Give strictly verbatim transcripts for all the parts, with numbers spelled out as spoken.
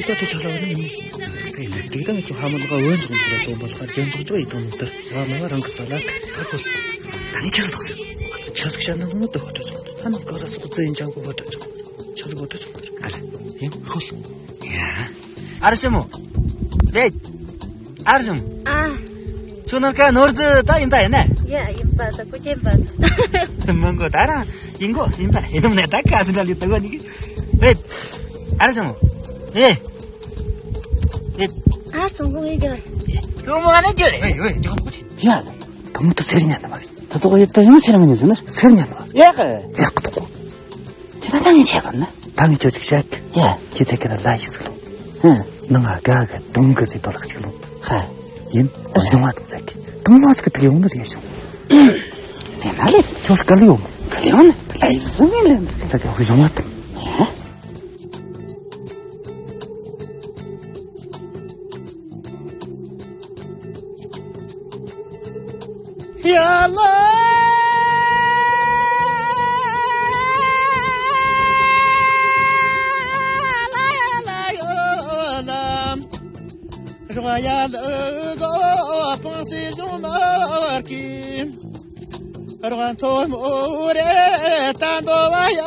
ད་ཆ་ལ་བ་ནི་མིན། ཨེ་ནི་དེ་ད་ངས་ཁྱོད་ཕ་མ་ལ་བོན་ཚོགས་འདུག་ལ་སྟོན་པ་ལ་རྒྱན་ཚོགས་ཚོགས་ཡིད་དང་ནང་ལྟར་བ་མ་ལ་རང་གི་རྩ་ལ་ད་ཁོ་ད་ངས་ཆི་ཟིག་ཐོགས་ཟེར། ཆི་ཟིག་བཤད་ན་ངོ་ནི་ད་ཁོ་ཁྲོ་ཚོགས་ད་ནང་ག་ར་སོགས་རྩེ་ཡིན་ཅང་གོ་ཁོ་ཁྲོ་ཚོགས་ཆི་ཟིག་གོ་ཁྲོ་ཚོགས་ཨ་རེ་ཡིན་ཤོད། ཡ། ཨ་ར་ཤི་མོ། རེད། ཨ་ར་ཤི་མོ། ཨ། ཁྱོད་ནང་ཁ་ནོར་རྫི་ད་ཡིན་པ་ཡིན་ན། ཡ་ཡིན་པ་ད་ཀུ་ཅན་པ། མི་མགོ་ད་རང་ཡིན་གོ་ཡིན་པ་ཡིན་ནམ་ནས་ད་ཁ་ཟིན་ད་ལི་ད་གོ་ནི་གི། རེད། ཨ་ར་ཤི་མོ། ཨེ། ཨེ། ཨ་སོང་གོ་ངས་ཀྱང་། ཡོ་མོ་ཨ་ན་ཀྱོ་རེད། ཨེ་ཡོ་ཀྱོ་གོ་ཅི། ཡ་ལ། དུ་མུ་ཏུ་སེར་ཉན་ན་མ་རེད། ད་དོ་ཡོད་ད་ཡང་སེར་མ་ཉན་ཟེར་ན་སེར་ཉན་ན་མ་རེད། ཡ་ག་ཡ་ག་དོ་གོ། དེ་ན་ད་ངས་བྱས་པ་ན་ད་ངས་ཁྱོད་ཅིག་བཤད་གི། ཡ། ཁྱེད་ཚེ་ག་ན་ལ་ཡིག་ཟིག་ལོ། ཧ། ནང་ང་ག་ག་དུང་གི་ཟེར་དོ་ལག་ཅིག་ལོ། ཧ། ཡིན། རྫོང་བ་དང་ཚེ་གི་དུང་མ་ཟིག་གི་དུག་ཡོང་ནི་རེད་བྱུང་། དེ་ན་ལས་ཁྱོད་སྐལ་ཡོང་། སྐལ་ཡོང་ན་ལ་ཡིག་ཟིག་ངས་ལེན་ཚེ་གི་རྫོང་བ་དང་། ཧ། ཡ་ལ། རོ་ཡ་ལ་གོ་སྤང་སེ་གཞུང་མར་གི། རོ་མཚོ་མོ་རེ་ད་འདོ་བ་ཡ་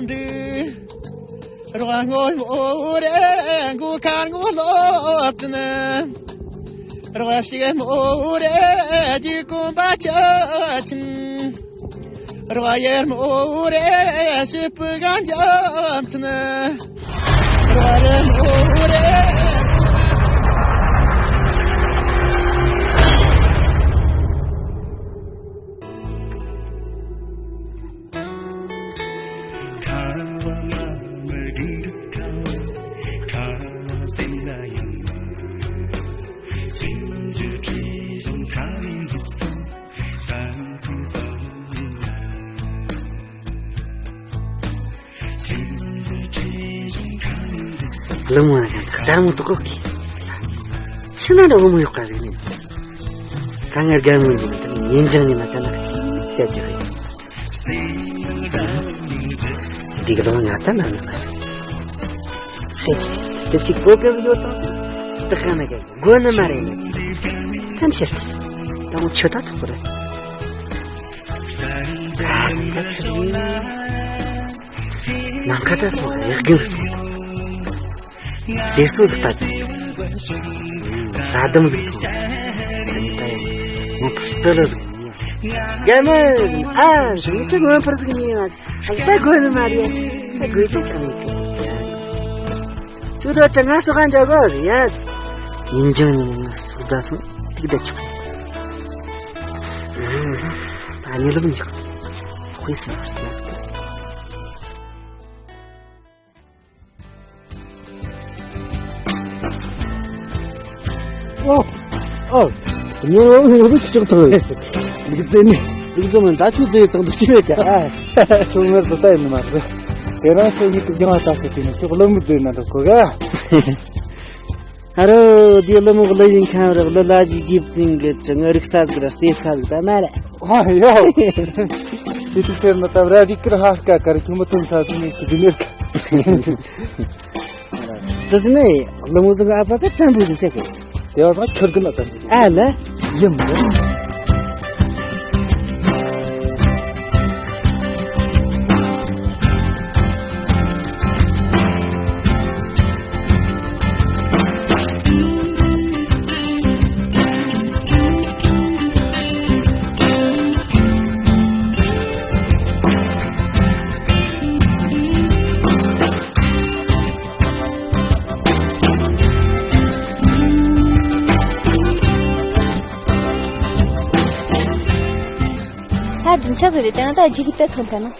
འདྲི། རོ་སྔོན་མོ་རེ་མགོ་ཁར་ངོ་སློབ་ཕྲན། རོ་ཕྱུག་མོ་རེ་རྒྱུ་གོམ་པ་ཆ་ཆིན། རོ་ཡར་མོ་རེ་ཤི་པུ་གང་འཇམ་ཚན། རོ་རེ་མོ་རེ། ལུང་བ་ཡང་དག་ལྟད་མོ་དག་གི། ཤི་ན་འདྲ་བུ་མོ་ཡོད་ཀ་ཟིག་ནི། དཀའ་ངལ་རྒན་མོ་ཡིན་དུས་ཉིན་རྒྱང་ཉི་མ་ལྟ་ན་གི་ཅི་བྱེད་ཀྱི་རེད། འདི་གི་ལོ་ང་ལྟ་ན་ནི་མ་རེད། དེ་ཅིག་གོ་སྐབས་ཡོད་དང་། དེ་ཁ་ན་གི་དགོས་ནི་མ་རེད། སེམས་ཤེས། ད་ངོ་ཆུ་ད་ཚོགས་པ་རེད། ད་ཆུ་ཡིན། ནམ་མཁའ་ད་སོང་ཡག་གི་འདུག་ཟེར་སྲོལ་ཟིག་ལྟ་ཅི། ས་དམ་ཟིག་མཐོང་། ད་ནི་ད་ཡང་ངོ་ཕར་སྟི་ལ་ཟིག་ཉན། རྒན་མོ། ཨ་ཟིག་ངི་ཆུ་ངོ་ཕར་ཟིག་ཉན་ཡང་ད་དགོས་ནི་མ་རེད། ད་དགོས་ས་ཅང་མེད་གི། ཁྱོད་ད་ཆ་ང་སོ་ག་འཇོག་གོ་རེད་ཡ། ཉིན་རྒྱང་ཉི་མ་ང་སོ་ད་སོང་ཏིག་ད་ཆོག་ད་ཉི་ལམ་ཉི་ཁ་དཔེ་སེམས་པར་བརྟན། ཨོ། ཨོ། ཉེ་རོ་ངོ་ཅི་ཅོག་ཐང་། ལིག་ཙེ་ནི་ལིག་ཙེ་མིན་ད་ཆུ་ཙེ་དང་དུ་ཅི་བས་ཀ། ཁྱོད་ངར་དུ་ལྟ་ཡིན་མ་རེད། དེ་རང་ཚོ་ཡིད་དུ་སྦྱང་བ་ལྟ་ཟེར་དུས་ནི་ཁྱོད་བློ་མི་བདེ་ན་འགྲོ་གོ་ག། ཨ་རོ། དེ་ལོ་མོ་ལ་ཡིན་ཁམ་ར་ལ་ལ་ཇི་ཇིབ་ཙིང་གི་ཅང་རིག་ས་ཟིག་ར་སྟེ་ས་ཟིག་ད་མ་རེད། ཨ་ཡོ། དེ་དུས་ཚེ་ན་ད་ར་རིག་ཀིར་ཧ་ཀ་ཀར་ཁྱོད་མ་ཐོན་ས་ཟིག་ནི་ཀི་ཟི་ནེར་ཀ། དེ་ཟིག་ནི་ལོ་མོ་ཟིག་ཨ་ཕ་ཀ་ཙམ་བུ་ཟིག་ཚེ་གི། དེ་བ་ཟིག་ཁྱོད་གི་ན་ཙམ་བུ་ཟིག་ཨ་ལ། ཡིན་མོ། ད་སྒྲུང་ཆག་ཟིག་རེད་དེ་ན་ད་རྒྱུགས་ཏེ་ཐོན་ཐལ་ན།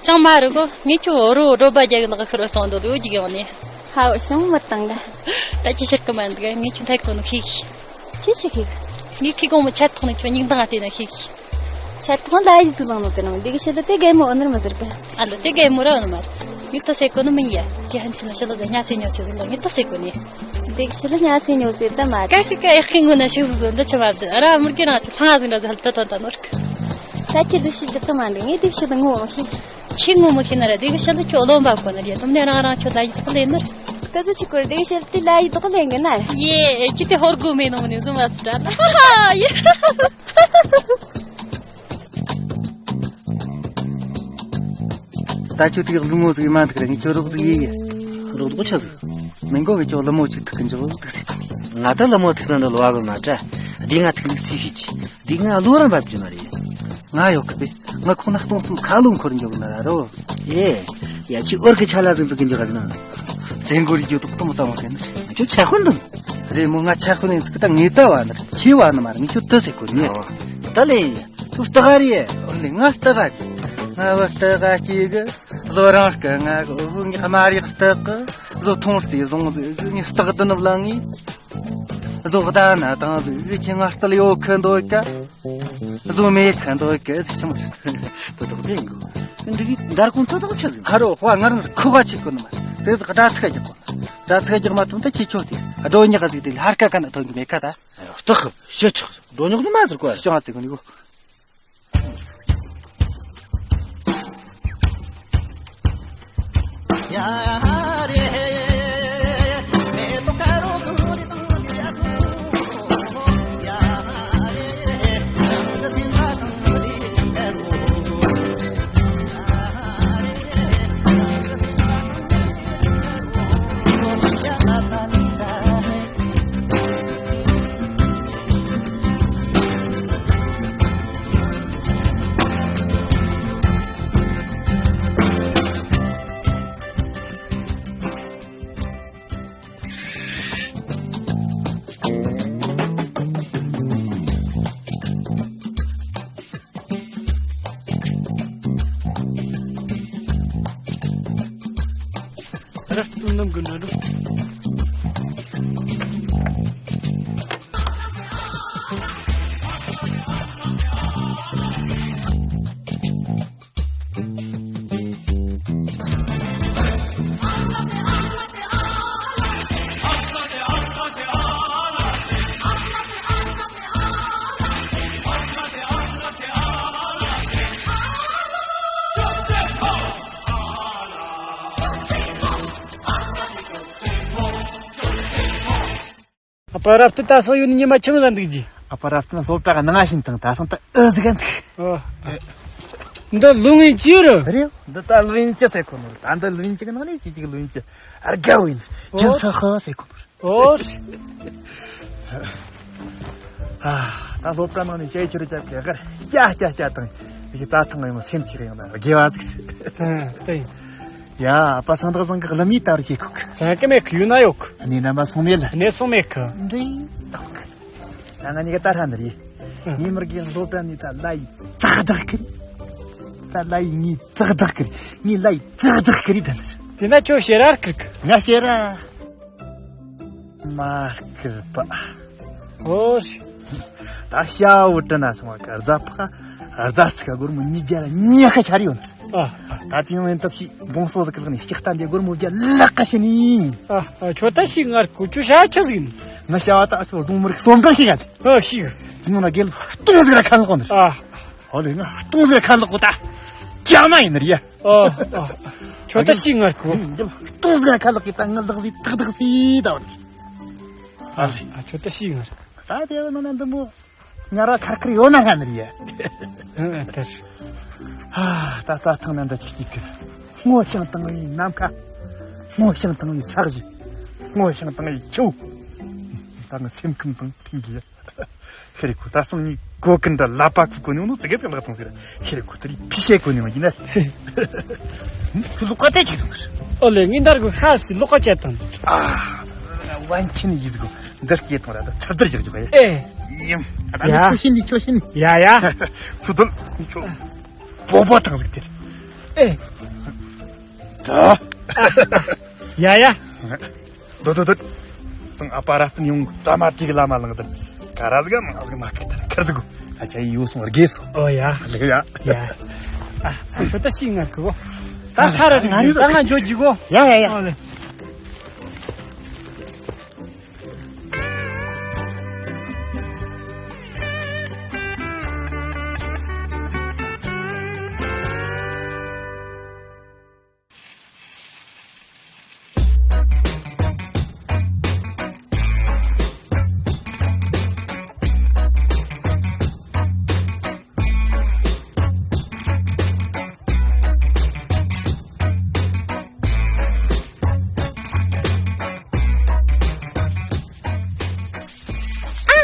ཅང་མ་རེད་གོ། ངས་ཁྱོད་རོ་རོ་པ་རྒྱག་ལག་ཁུར་སོང་འདུག་ལོ་རྒྱུགས་ཡོང་ནས། ཧའོ་ཞང་མི་བཏང་ལ། ད་ཅི་ཤེས་ཀི་མ་འདུག་ངས་ཁྱོད་ཐད་གོ་ནོ་ཤེས་གི། ཅི་ཤེས་གི། ངས་ཁི་གོང་མོ་ཆད་ཐོག་ནས་ཁྱོད་སྙིང་དང་ང་བལྟས་ན་ཤེས་གི། ཆད་ཐོག་ལ་ཡིག་ཏུ་བླངས་ནོ་དེ་ནང་འདི་གི་ཤེས་ལ་དེ་རྒན་མོ་ཨོ་ནར་མ་ཟེར་གི། ཨ་ལ་དེ་རྒན་མོ་ར་ཨོ་ནར་མ་རེད། ངས་ད་ཟེར་གོ་ནི་མིན་ཡ། དེ་ཧན་ཆི་ན་ཤི་ལ་ཟེར་ཉ་ཟེར་ཉོ་ཆི་ཟེར་ལ་ངས་ད་ཟེར་གོ་ནི། འདི་གི་ཤི་ལ་ཉ་ཟེར་ཉོ་ཟེར་ད་མ་རེད། ཀ་ཤི་ཀ་ཡག་གི་ངོ་ན་ཤི་ཟེར་འདི་ཆི་མ་རེད། ར་མུར་གི་རང་ཆི་ལྷང་ཟིན་ར་ཟེར་ལ་ད་ད་ད་ནོར་གི། ད་ཁྱེད་འདི་ཤི་རྒྱག་གི་མ་འདུག་ངས་འདི་ཤི་ལ་ངོ་མ་ཤེས། ཁྱེད་ངོ་མ་ཤེས་ན་ར་འདི་གི་ཤི་ལ་ཁྱོད་བློན་པ་གོ་ནི་རེད། དུམ་ནས་རང་རང་ཁྱོད་ད་ཡིག་ཐོག་ལེན་ནི་རེད། ད་ཚོ་ཆི་ཁོར་དེ་ཤེལ་ཏི་ལ་ཡི་དོག་ལེན་གི་ན། ཡེ་ཁྱི་དེ་ཧོར་གོ་མེ་ནོ་ནི་ཟུམ་བ་སི་ཏྲ་ལ། ཡེ། ད་ཁྱོད་དེ་ལུ་ངོ་ཟིག་མ་འདུག་ར། ངས་ཁྱོད་རོགས་ཟིག་ཡེ་ཡེ། རོགས་རོགས་ཆ་ཟིག་མི་མགོ་གི་ཁྱོད་ལུ་མོ་ཆིག་ཐུག་གི་འཇོག་འདུག་ཟེར་དང་། ང་ད་ལུ་མོ་ཐུག་ན་འདི་ལོ་བ་གི་མ་དྲ། འདི་ང་ཐུག་ནི་སི་ཤི་ཆི། འདི་ང་ལོ་རང་བབ་ཀྱི་མ་རེད། ང་ཡོད་གི་པས། ང་ཁོང་ན་སྟོང་གསུམ་ཁ་ལོ་འཁོར་འཇོག་ན་ར་རོ། ཨེ། ཡ་ཁྱི་ཨོར་གི་ཆ་ལ་ཟིག་འདུག་གི་འཇོག་ག་ཟིན། སེང་གོ་རི་རྒྱུ་དོག་དོང་ས་མོ་ཟེར་ནི། ཁྱོད་ཆ་ཧོན་འདུག་རེད་མོ། ང་ཆ་ཧོན་ནི་ཟིག་ད་ངེས་ད་བ་ནི་ཁྱི་བ་ནི་མ་རེད། ངས་ཁྱོད་ད་ཟེར་གོ་ནི། ད་ལེ་ཡ། ཁྱོད་སྟག་ག་རེད། ཨོ་ལེ་ང་སྟག་ག་རེད། ང་བ་སྟག་ག་ཅིག་གི། བཟོ་རང་སྐད་ང་གི་ངས་དམར་ཡག་སྟག་གི། བཟོ་ཐུང་སྟེ་བཟུང་ཟིག་ངས་སྟག་བདུན་བླངས་ངས། བཟོ་ད་ན་དང་ཟིག་ཁྱི་ང་སྟག་ཡོད་ཁི་འདོད་ཀ་བཟོ་མེད་ཁི་འདོད་ཀ་ཟིག་ཆི་མོ་ཆི་དོ་དོག་དེ་ཡིན་གོ། འདི་གི་འདར་ཁུང་ཐོ་ཐོག་ཆི་ཟིག་ཁ་རོ་དཔའ་ངར་ངར་ཁུ་བ་ཆི་གོ་ནི་མ་དེ་ཟིག་སྒྲ་ཚིག་རྒྱག་གོ། སྒྲ་ཚིག་རྒྱག་མ་ཐུབ་ད་ཁྱི་ཁྱོད་དེ་སྒྲོ་ཉག་ཟིག་དེ་ལྷར་ཀ་ཀ་ན་ཐོན་གི་མེད་ཁ་ད། སྟག་ཤི་ཆོག་སྒྲོ་ཉག་ནི་མ་ཟིག་གོ། ཤང་ཚིག་གོ་ནི་གོ། ར་སྟོན་ནམ་གི་ན་འགྲོ། ཨ་ཕ་རབ་ཏུ་ད་སོ་ཡོད་ཉི་མ་ཆི་མོ་ཟ་འདུག་ཅི། ཨ་ཕ་རབ་ཏུ་ན་སློབ་གྲྭ་གི་ནང་ང་ཕྱིན་དང་ད་སོང་ད་ཨེ་ཟིག་ག་འདུག་ཨོ། འདི་ལུང་ཡིན་ཅི་རུ། རེད། འདི་ད་ལུང་ཡིན་ཅི་ཟེར་གོ་ནོ། ད་འདི་ལུང་ཡིན་ཅི་གི་ནང་ནས་ཅི་ཅིག་ལུང་ཡིན་ཅི་ཨར་དགའ་བོ་ཡིན། ཨོ། ཅི་ཧ་ཧ་ཟེར་གོ་ནོ། ཨོ། ཨ། ད་སློབ་གྲྭ་ནང་ནས་ཞེ་ཆེར་བྱ་བའི་གར་སྐྱ་སྐྱ་སྐྱ་དང་། ཡི་རྩྭ་ཐང་ཡང་སེམས་ཁྱེར་ཡང་ན་དགེ་བ་ཟིག་ད་ཡིན། ཡ། ཨ་ཕ་སང་བདག་བཟང་གི་ལམ་ཡིད་ད་རུ་ཤེས་ཁུག་ཟ་གི་མེད་གི་ཡུལ་ན་ཡོད་གི་གནས་རྣམ་པ་སོང་མེད་ལ། གནས་སོང་མེད་གི་འདི་ཡིན་ད་གི་ད་ང་གཉིས་ཀ་ད་ཧྲ་འདིར་ཡིན། ངའི་མི་རྒན་སློབ་གྲྭ་ནས་ད་ལ་ཡི་ཏག་ཏག་གི་རེད། ད་ལ་ཡི་ངའི་ཏག་ཏག་གི་རེད། ངའི་ལ་ཡི་ཏག་ཏག་གི་རེད་ད་ནི། དེ་ན་ཁྱོད་ཤེས་ར་ཀིར་གི་ང་ཤེས་ར། མ་སྐུལ་པ། ཨོ་ཤི། ད་ཤ་བོ་དྲི་ན་སོང་བ་གི་རྫ་ཕག་རྫ་ཚིག་སྒོར་མོ་ཉིས་བརྒྱ་ལ་ཉི་ཤ་ཆར་ཡོད། ཨ། ད་དེ་ཡང་ཡིན་སྟབས་ཤིག་དགོང་སོ་ཟིག་གི་ལག་ནས་ལྕགས་རྟ་འདི་སྒོར་མོ་བརྒྱ་ལག་ཁ་ཤི་ནི། ཨ། ཨ། ཁྱོད་ད་ཤི་ངར་གོ་ཁྱོད་ཤ་ཆི་ཟིག་ཡིན། ང་ཤ་བ་ད་ཁྱོད་རྫོང་མི་རིགས་སོ་འབྲང་ཤི་ག་ཟིག་ཨ་ཤི། དེ་ནང་ན་རྒན་སྟོང་ཟིག་ར་ཁ་ལག་གོ་ནི། ཨ། ཨོ་ལེ་ང་སྟོང་ཟིག་ར་ཁ་ལག་གོ་ད་ཀྱ་མ་ཡིན་ནི་རེད་ཡ། ཨོ། ཨོ། ཁྱོད་ད་ཤི་ངར་གོ་ཨ། ལྟོ་ཟ་ཁ་ལག་གི་ད་ང་ལག་ཟིག་ཏག་ཏག་སི་ད་བ། ཨ་ལེ། ཨ། ཁྱོད་ད་ཤི་ངར་གོ་ད་དེ་བ་ན་ན་འདི་མོ་ང་ར་ཁར་ཁར་ཡོད་ན་ཧ་ནི་རེད། ཨ། ད་རྩྭ་ཐང་ན་འདི་ཅིག་ཅིག་གི་སྔོ་ཞིང་དྭངས་བའི་ནམ་མཁའ། སྔོ་ཞིང་དྭངས་བའི་ས་གཞི། སྔོ་ཞིང་དྭངས་བའི་ཆུ་བོ། ད་ང་སེམས་ཁམས་དང་མཐུན་གི། ཤི་རེ་ཁུ་ད་སང་ཉིན་གོ་ཀིན་འདྲ་ལ་པ་ཁུ་གོ་ནི་ནོ་ཙི་གེ་ཙི་ལག་ཐོང་ཟེར། ཤི་རེ་ཁུ་ད་རི་ཕི་ཤེ་གོ་ནི་ཡིན་ན། ཁུ་ལོག་ཀ་ཏེ་ཅིག་ཐོང་ཟེར། ཨོ་ལེ་ངི་འདར་གུ་ཧ་སི་ལོག་ཀ་ཅེ་ཐང་། ཨ། ཝན་ཆིན་ཡིས་གོ་འདར་སྐྱེ་ཐོང་ར་ད་ཚར་དར་བཞག་བཞག་ཡ། ཨེ། ཡིན། ཨ་ད་ནི་ཡ། ཁྱོ་ཤིན་ནི་ཁྱོ་ཤིན། ཡ་ཡ། ཁུ་དོལ་ནི་ཁྱོ་བོ་བོ་ཐང་ཟིག་དེར། ཨེ། ད། ཡ་ཡ། དོ་དོ་དོ། སང་ཨ་པ་ར་སྟན་ཡོང་ད་མ་ཏིག་ལ་མ་ལང་དར། ཀ་ར་ཟིག་མ་ཟིག་མ་ཁར་དར་ཁར་ཟིག་གོ། ཨ་ཅག་ཡིས་ཡོ་སོང་རྒས་སོ། ཨོ་ཡ། ལེགས་ཡ། ཡ། ཨ། ཨ། ཁྱོད་ད་ཤི་ངར་གོ་ད་ཁ་ར་རིག་ང་ད་ང་འཇོ་ཇི་གོ་ཡ་ཡ་ཡ། ཨོ་ལེ།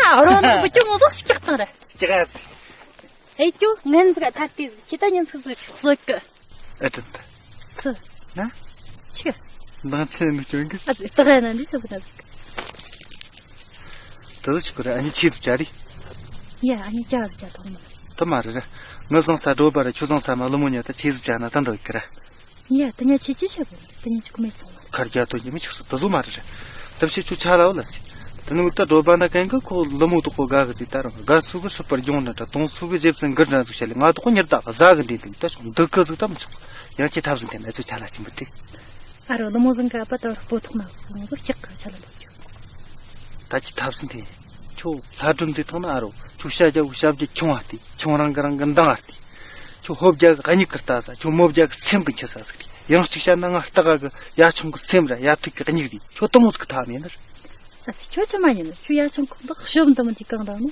ཨ་རོ་ནང་བུ་ཅུང་ངོ་ཟོག་ཤི་ཀྱག་བཏང་ར། ཅི་ག་ཨེ་ཅོ་ངན་ཟིག་ཐར་ཏེ་ཟིག་ཁྱེད་ད་ཉིན་ཚིག་ཟིག་ཆོག་སོད་གི་ཨེ་ཏི་ཏི། སུ། ན། ཆི། འདང་ཆེན་ནི་ཅོན་གི་ཨ་ཙི་ཏི་ག་ན་འདི་སུ་གི་ན་ཟིག་ད་ལོ་ཆི་གི་ར་ཨ་ནི་ཆི་ཟིག་ཅ་རི། ཡ་ཨ་ནི་ཅ་ཟིག་ཅ་ཐོང་མ། ད་མ་རེད་ར། ངི་བཟང་ས་འགྲོ་བ་ར་ཆུ་བཟང་ས་མ་ལོ་མོ་ཉ་ད་ཆི་ཟིག་ཅ་ན་ད་འདོད་གི་ར། ཡ་ད་ཉ་ཆི་ཆི་ཆི་གི་ད་ཉ་ཆི་གི་མེད་སོང་མ། ཁར་རྒྱ་དོ་ཉི་མི་ཆགས་སོ་ད་བཟོ་མ་རེད་ར། ད་བྱེད་ཆུ་ཆ་ལ་འོ་ལ་སི། ད་ནི་འུ་ད་འགྲོ་བ་ན་གན་གི་ཁོ་ལོ་མོ་དོག་པོ་དགའ་གི་ཟིག་ད་རང་དགའ་སུ་གི་སུ་པར་སྦྱོང་ན་ད་དོང་སུ་གི་ཇེབ་སེན་གི་འདྲ་ཟིག་བྱ་ལེ་ང་དོག་པོ་ཉི་ཟླ་ག་ཟ་གི་འདྲེ་འདུག་ད་བྱུང་འདི་གི་ཟིག་ད་མི་ཆོག་ཡང་ཁྱེད་ཐབས་ཟིན་ཐེན་ཨ་ཚོ་ཆ་ལ་ཆེན་པོ་དེ། ཨ་རོ་ལོ་མོ་ཟིན་ག་ཨ་ཕ་ད་རོ་སྤོ་ཐོག་ན་ཟིན་ཟོ་ལྕག་གི་ཆ་ལ་འདོག་ཅོ། ད་ཁྱེད་ཐབས་ཟིན་ཐེན། ཁྱོད་ལྷ་སྒྲོན་ཟིག་ཐོང་ན་ཨ་རོ་ཁྱོད་ཤ་རྒྱ་བུ་ཤ་རྒྱ་ཁྱོང་ཨ་ཏི་ཁྱོད་རང་གི་རང་གི་འདང་ཨ་ཏི། ཁྱོད་ཕོ་རྒྱ་གི་མྱིག་གི་ལྟ་ས་ཁྱོད་མོ་རྒྱ་གི་སེམས་གི་འཁྱི་ས་ཟིག་རེད། ཡང་གཅིག་བཤད་ན་ང་ལྟ་ག་གི་ཡ་ཆུང་གི་སེམས་ར་ཡ་ཐུག་གི་མྱིག་རེད། ཁྱོད་དུ་མོ་ཟིག་གི་ཐབས་མེད་ནི་རེད། ཨ་ཁྱོད་ཆི་མ་ཡིན་ནི་ཁྱོད་ཡ་ཆུང་ཁོག་འདི་ཤོབ་འདི་མོ་འདི་གང་དང་ནི།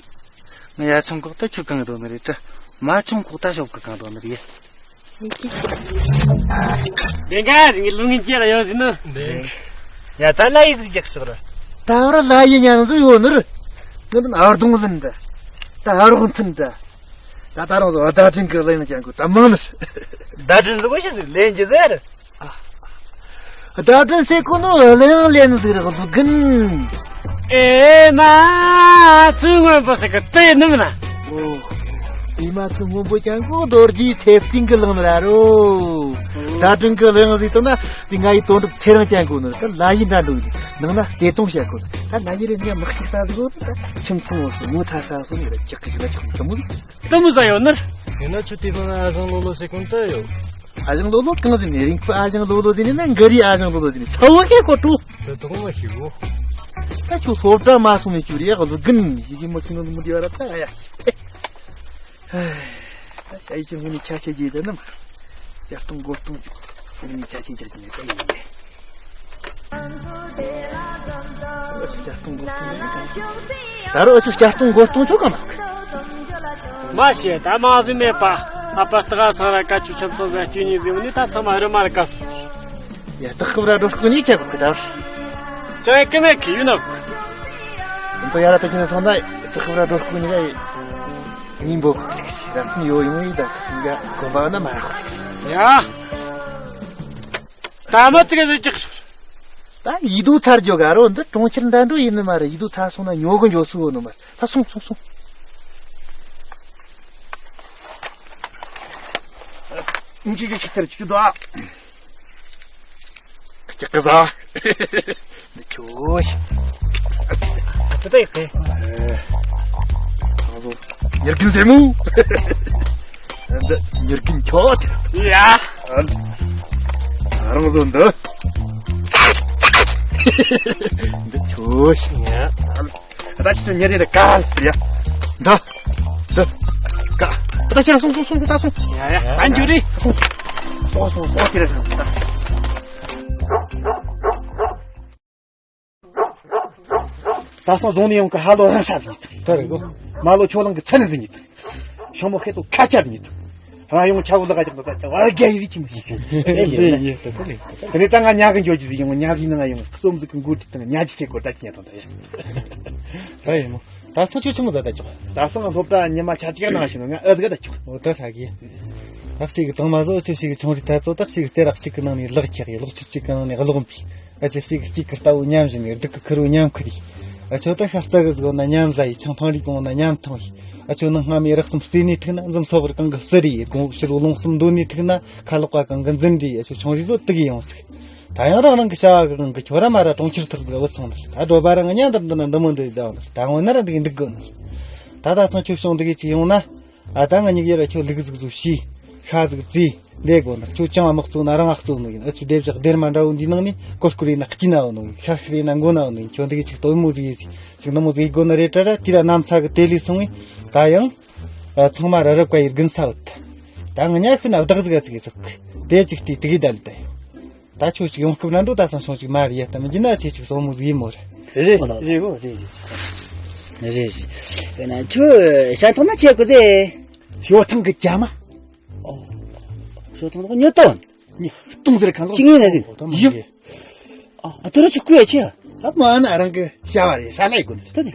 ང་ཡ་ཆུང་ཁོག་ད་ཁྱོད་གང་གི་དོ་ནི་རེད་དྲ། མ་ཆུང་ཁོག་ད་ཤོབ་གི་གང་དོ་ནི་རེད། དེ་ག་རིང་ལུང་ངན་ཅེ་ལ་ཡོང་ཟིན་ནི། ཡ་ད་ལ་ཡི་ཟིག་རྒྱག་ཤོག་ར། ད་བར་ལ་ཡི་ཉན་ཟིག་ཡོད་ནི་རེད། ང་ད་ཨར་དུང་ཟིན་ད། ད་ཨར་ཧུན་ཚིན་ད། ད་ད་རང་ཚོ་བརྡ་འཕྲིན་གི་གླེང་ཅན་གོ་ད་མང་ནི། བརྡ་འཕྲིན་ཟིག་གོ་ཤི་ཟིག་ལེན་གྱི་ཟེར། བརྡ་འཕྲིན་ཟེར་གོ་ནོ་གླེང་ལེན་ཟིག་རེད་ཟིག་གིན། ཨེ་མ། ཚུ་སྔོན་པོ་ཟིག་གི་དེ་ནི་མིན་ན། ཨོ། ཨེ་མ་ཚུ་སྔོན་པོ་ཅན་གོ་རྡོ་རྗེའི་ཚེ་བརྟན་གི་གླེང་ར་རོ། བརྡ་འཕྲིན་གི་གླེང་ཟིག་དང་ན་དེ་ང་ཡི་དོན་གྲུབ་ཚེ་རིང་ཅན་གོ་ནོ་ད་ལ་ཡི་འདྲ་འགྲོ་གི་ནང་ན་སྐྱེ་སྟོང་བཤད་གོ་ད་ལ་ཡི་རེ་ངས་མི་གཅིག་ས་ཟིག་གོ་ད་ཁྱིམ་ཚང་བོ་སུ་ངོ་ཐ་ས་སོ་ངེ་ར་ཅག་གི་ན་ཆོག་དུ་མོ་ཟིག་དུ་མོ་ཟ་ཡོད་ནི། ཡིན་ན་ཁྱོད་དེ་ཕན་ཨ་ཞང་ལོ་ལོ་ཟེར་གོ་ནི་ད་ཡོད། ཨ་ཞང་ལོ་ལོ་གང་ཟིན་ནས་རིང་ཁུ་ཨ་ཞང་ལོ་ལོ་ཟིན་ནས་ན་འགའ་རི་ཨ་ཞང་ལོ་ལོ་ཟིན་ནས་ཚ་བོ་ཁེ་ཁོ་ཏུ། དེ་དོག་མ་ཤི་གོ་ད་ཁྱོད་སློབ་གྲྭ་མ་སོང་ནས་ཁྱོད་རེ་ཡག་ལོ་གིན་ཡི་གེ་མ་ཁྱི་ནོ་མི་འདི་བ་ར་ད་ཡ། ད་ཤ་ཡི་ཁྱོད་ངོ་ནས་ཁྱ་ཆེ་རྒྱས་ད་ནམ། ལྕགས་སྟོང་སྒོ་སྟོང་ཅིག་ངོ་ནས་ཁྱ་ཆེ་རྒྱག་གི་ནས་ད་ཡི་ཡི། ད་རུང་ཨ་ཆུ་ལྕགས་སྟོང་སྒོ་སྟོང་ཡོད་གི། ད་རུང་ཨ་ཆུ་ལྕགས་སྟོང་སྒོ་སྟོང་ཆོག་གང་ན། མ་ཤེས་ད་མ་ཟིན་མེད་པ། ཨ་ཕ་སྟག་ས་ར་ཀ་ཆུ་ཆམ་ཚང་ཟ་སྐྱོ་ཉི་ཟིན་ནི་ད་ཚང་མ་རི་མ་རི་ཀ་སོང་། ཡ་སྟག་ཁབ་ར་འགྲོ་སྐུ་ཉི་ཆེ་གི་ད། ཅང་ཡ་ཀི་མེད་གི་ཡུ་ནོག་ད་ཡ་ར་ད་ཁྱི་ན་སོང་ན་སྟག་ཁབ་ར་འགྲོ་སྐུ་ཉི་ག་ཡི་ཉིན་པོ་གི་ར་སུན་ཡོ་ཡོང་ཡི་ད་གི་གོམ་པ་ན་མ་ར་གི། ཡ། ད་མ་ཙི་ག་ཟིག་ཅིག་ད་ཡིད་དུ་ཚར་རྒྱུ་ག་རོ་འདི་གྲོང་ཁྱེར་འདྲ་འགྲོ་ཡིན་ནི་མ་རེད། ཡིད་དུ་ཚར་སོང་ན་ཉོ་གི་འཇོག་སུ་ཡོད་ནི་མ་རེད། ད་སོང་སོང་སོང་། ཨིན་ཅི་ཅི་ཆི་ཐེར་ཅི་དུ་ཨ། ཀི་ཀི་ཟ། འདི་ཁྱོད། ཨ་ཙི་ད་ཡིག་ཏེ། ཨེ། ཁང་བཟོ། ཉེར་གིན་ཟེ་མུ། འདི་ཉེར་གིན་ཁྱོད། ཡ། ཨ། རང་བཟོ་འདི། འདི་ཁྱོད། ཡ། ད་ཅི་ཉེར་རེ་ཀ་ཡ། འདི། འདི། ཀ། ད་ཕྱིར་སོང་སོང་སོང་ད་སོང་། ཡ་ཡ། ཨ་འཇུ་རེ། སོང་སོང་སོང་དེ་རེ་སོང་། ད་སོང་རྫོང་ནས་ཡོང་གི་ཧ་ལོ་ར་ས་ཟིན་ཡིན། ད་རེ་གོ། མ་ལོ་ཆོ་ལང་གི་ཚན་ཟིན་ཡིན། ཤོ་མོ་ཁེ་ཏོ་ཁ་ཆར་ཡིན། རང་ཡོང་ཆ་བོ་ལ་ག་ཅག་ད་ཅག་བར་རྒྱ་ཡི་རི་ཁྱིམ་ཡིན། དེ་ཡིན་དེ་ལེ། དེ་ནས་ད་ང་ཉག་གི་འཇོ་རྒྱུ་ཟིག་ཡོང་ཉག་གི་ནང་ཡོང་རྩོམ་ཟིག་གི་འགོ་ཁྲིད་དང་ཉག་ཅི་ཆེ་གོ་ད་ཅི་ཉག་དང་ད་ཡ། ད་ཡིན་མོ། ད་སང་ཆོས་ཆི་མོ་ཟ་ད་ཅོག་ད་སང་སློབ་གྲྭ་ཉི་མ་ཆ་གཅིག་ནང་ཞིག་ནོ་ང་ཨ་ཟིག་ད་ཅོག་འོ་ད་ཧ་གི། ད་ཞིག་གི་དང་མ་ཟོ་ཆོས་ཞིག་གི་ཆུང་རིགས་ད་ཚོ་ད་ཞིག་གི་རྩེ་རག་ཅིག་གི་ནང་ནས་ལག་ཁྱེག་ཡི་ལོག་ཆུ་གཅིག་གི་ནང་ནས་གློག་འབུས། ཨ་ཅེ་གཅིག་གི་སྐྱིད་ཀི་ལྟ་བུ་མཉམ་བཞིན་ནས་སྡུག་གི་ཁུར་བོ་མཉམ་ཁུར་ཡི། ཨ་ཆོ་ད་ཤ་སྟག་གི་སྒོ་ན་མཉམ་ཟ་ཡི། ཆང་འཐུང་རིགས་གོང་ན་མཉམ་འཐུང་ཡི། ཨ་ཆོ་ནང་སྔ་མའི་རགས་ཙམ་རྩེ་ནས་ཐུག་ན་འཛུམ་སོ་བར་གང་གི་བསུ་རེ་ཡི། དགོང་ཕྱི་རུ་རླུང་གསུམ་འདོན་ནས་ཐུག་ན་ཁ་ལོག་པ་གང་གི་འཛིན་རེ་ཡི། ཨ་ཆོ་ཆུང་རིགས་ཚོ་དུག་ཡི་ཡོང་ཟིག་ད་ཡང་རང་རང་གི་བྱ་བ་གི་གང་གི་ཁྱོ་ར་མ་ར་གྲོང་ཁྱེར་ཐག་ཟིག་བུད་སོང་ནི། ད་སྒྲོལ་པ་རང་གཉའ་འདིར་འདི་ན་འདི་མོ་འདི་ཟླ་བ་ནི། ད་འོ་ན་ར་འདི་གི་འདུག་དགོ་ནི། ད་ད་སང་ཆོས་བྱུང་འདི་གི་ཅིག་ཡོང་ན། ཨ་ད་ང་གཉིས་ཡར་ཁྱོད་ལུག་ཟིག་ཟིག་ཤི། ཤ་ཟིག་བཙས། འདས་དགོ་ན་ཁྱོད་ཅང་དམག་གཙོ་ན་རང་ཨ་གཙོ་ནོ་ཡིན། ཨ་ཆུ་སྡེ་བཞག་སྡེར་མ་འདྲ་བོ་འདིའི་ནང་ནས་ཀོར་ཀོར་ཡིན་ན་སྐྱིད་ན་བོ་ནོ་ཡིན། ཤར་ཤར་ཡིན་ན་མགོ་ན་བོ་ནོ་ཡིན། ཁྱོད་འདི་གི་ཅིག་སྟོན་མོ་ཟིག་ཡིན་ཟིག་ཅིག་ནི་མོ་ཟིག་ཡིན་དགོ་ན་རེད་དྲ་ར། དེ་ར་ནམ་ཚ་གི་དེ་ལས་སོང་བས་ད་ཡང་། ཨ་ཚང་མ་ར་རབ་ཀ་ཡིར་དགུན་ས་བུད། ད་ང་ཉག་ཤི་ན་བདག་ཟིག་ཨ་ཟིག་ཡིན་ཟིག་དེ་ཅིག་དེ་དེ་གི་ད་ལི་ད་ཡོད། ད་ཁྱོད་ཅིག་ཡོང་སྐབས་ན་འགྲོ་ད་སང་སོང་ཅིག་མ་རེད་ཡ། ད་མི་འགྱུར་ན་ཆེ་ཅིག་སོང་མོ་ཟིག་ཡིན་མོ་རེད། རེད་རེད་རེད་གོ་རེད་རེད། རེད་རེད། ན་ཁྱོད་ཤ་ཐོག་ན་ཆེ་གོ་ཟེ། ཞོ་ཐང་གི་ཇ་མ། ཨོ། ཞོ་ཐང་ལོག་ཉོ་ཏོ། ཉ་སྟོང་ཟེར་གང་ལོག་ཅི་ངེས་ན་ཟིན། ཨོ་ད་མ་ཡིན། ཨ་ད་ར་ཆུ་ཁུ་ཡ་ཆེ། ཨ་མ་ན་རང་གི་ཤ་བ་རེད་ས་ལ་ཡི་གོ་ནི། ད་ནི།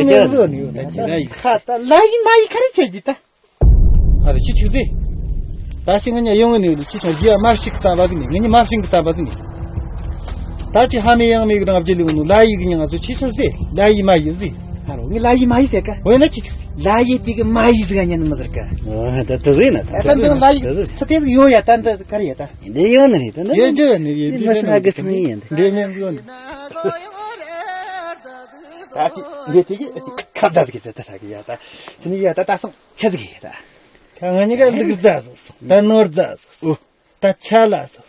ལ་ཡ་ཅི་ཟིག་ནི་ཡོད་ད་ཅི་ལ་ཡི། ཁ་ད་ལ་ཡི་མ་ཡི་ཁ་རེ་ཆེ་གི་ད། ཨ་རེ་ཁྱི་ཆུ་ཟེ། ད་ཤི་ང་ཉ་ཡོང་ངི་ནི་ཡོད་ཁྱི་སང་རྒྱུ་ཡ་མ་ཤིག་གི་བསམ་པ་ཟིག་ནི་ང་ཉི་མ་ཤིག་གི་བསམ་པ་ཟིག་ནི། ད་ཅི་ཧ་མི་ཡང་མི་གི་རང་བརྒྱུད་ལུགས་ནི་ལ་ཡི་གི་ཉང་ང་ཚོ་ཁྱི་ཆུ་ཟེ་ལ་ཡི་མ་ཡི་ཟེ། ཨ་རོ་ངི་ལ་ཡི་མ་ཡི་ཟེ་ཀ། འོ་ན་ཁྱི་ཆུ་ཟེ། ལ་ཡི་དེ་གི་མ་ཡི་ཟིག་ཉན་མི་ཟེར་ཀ། ཨ་ད་དེ་ཟེ་ན་ད་ད་ད་འདི་ལ་ཡི་ད་དེ་ཟིག་ཡོད་ཡ་ད་འདི་ག་རེ་ཡ་ད། འདི་ཡོད་ནི་རེད་ད་འདི་ཡོད་ཅི་ཡོད་ནི་རེད་འདི་འདི་ནི་ང་གི་སུ་ཡིན་འདི་འདི་མེད་ཟིག་ཡོད་ནི། ད་ཅི་འདི་དེ་གི་ཁ་བརྡ་ཟིག་གི་ད་ད་ས་གི་ཡ་ད་དེ་ནི་ཡ་ད་ད་སོང་། ཆི་ཟིག་ཡིན་ད། ད་ང་གཉིས་ཀ་ལུག་རྫ་ཟོ་སོང་། ད་ནོར་རྫ་ཟོ་སོང་། ད་ཆ་ལ་ཟོ།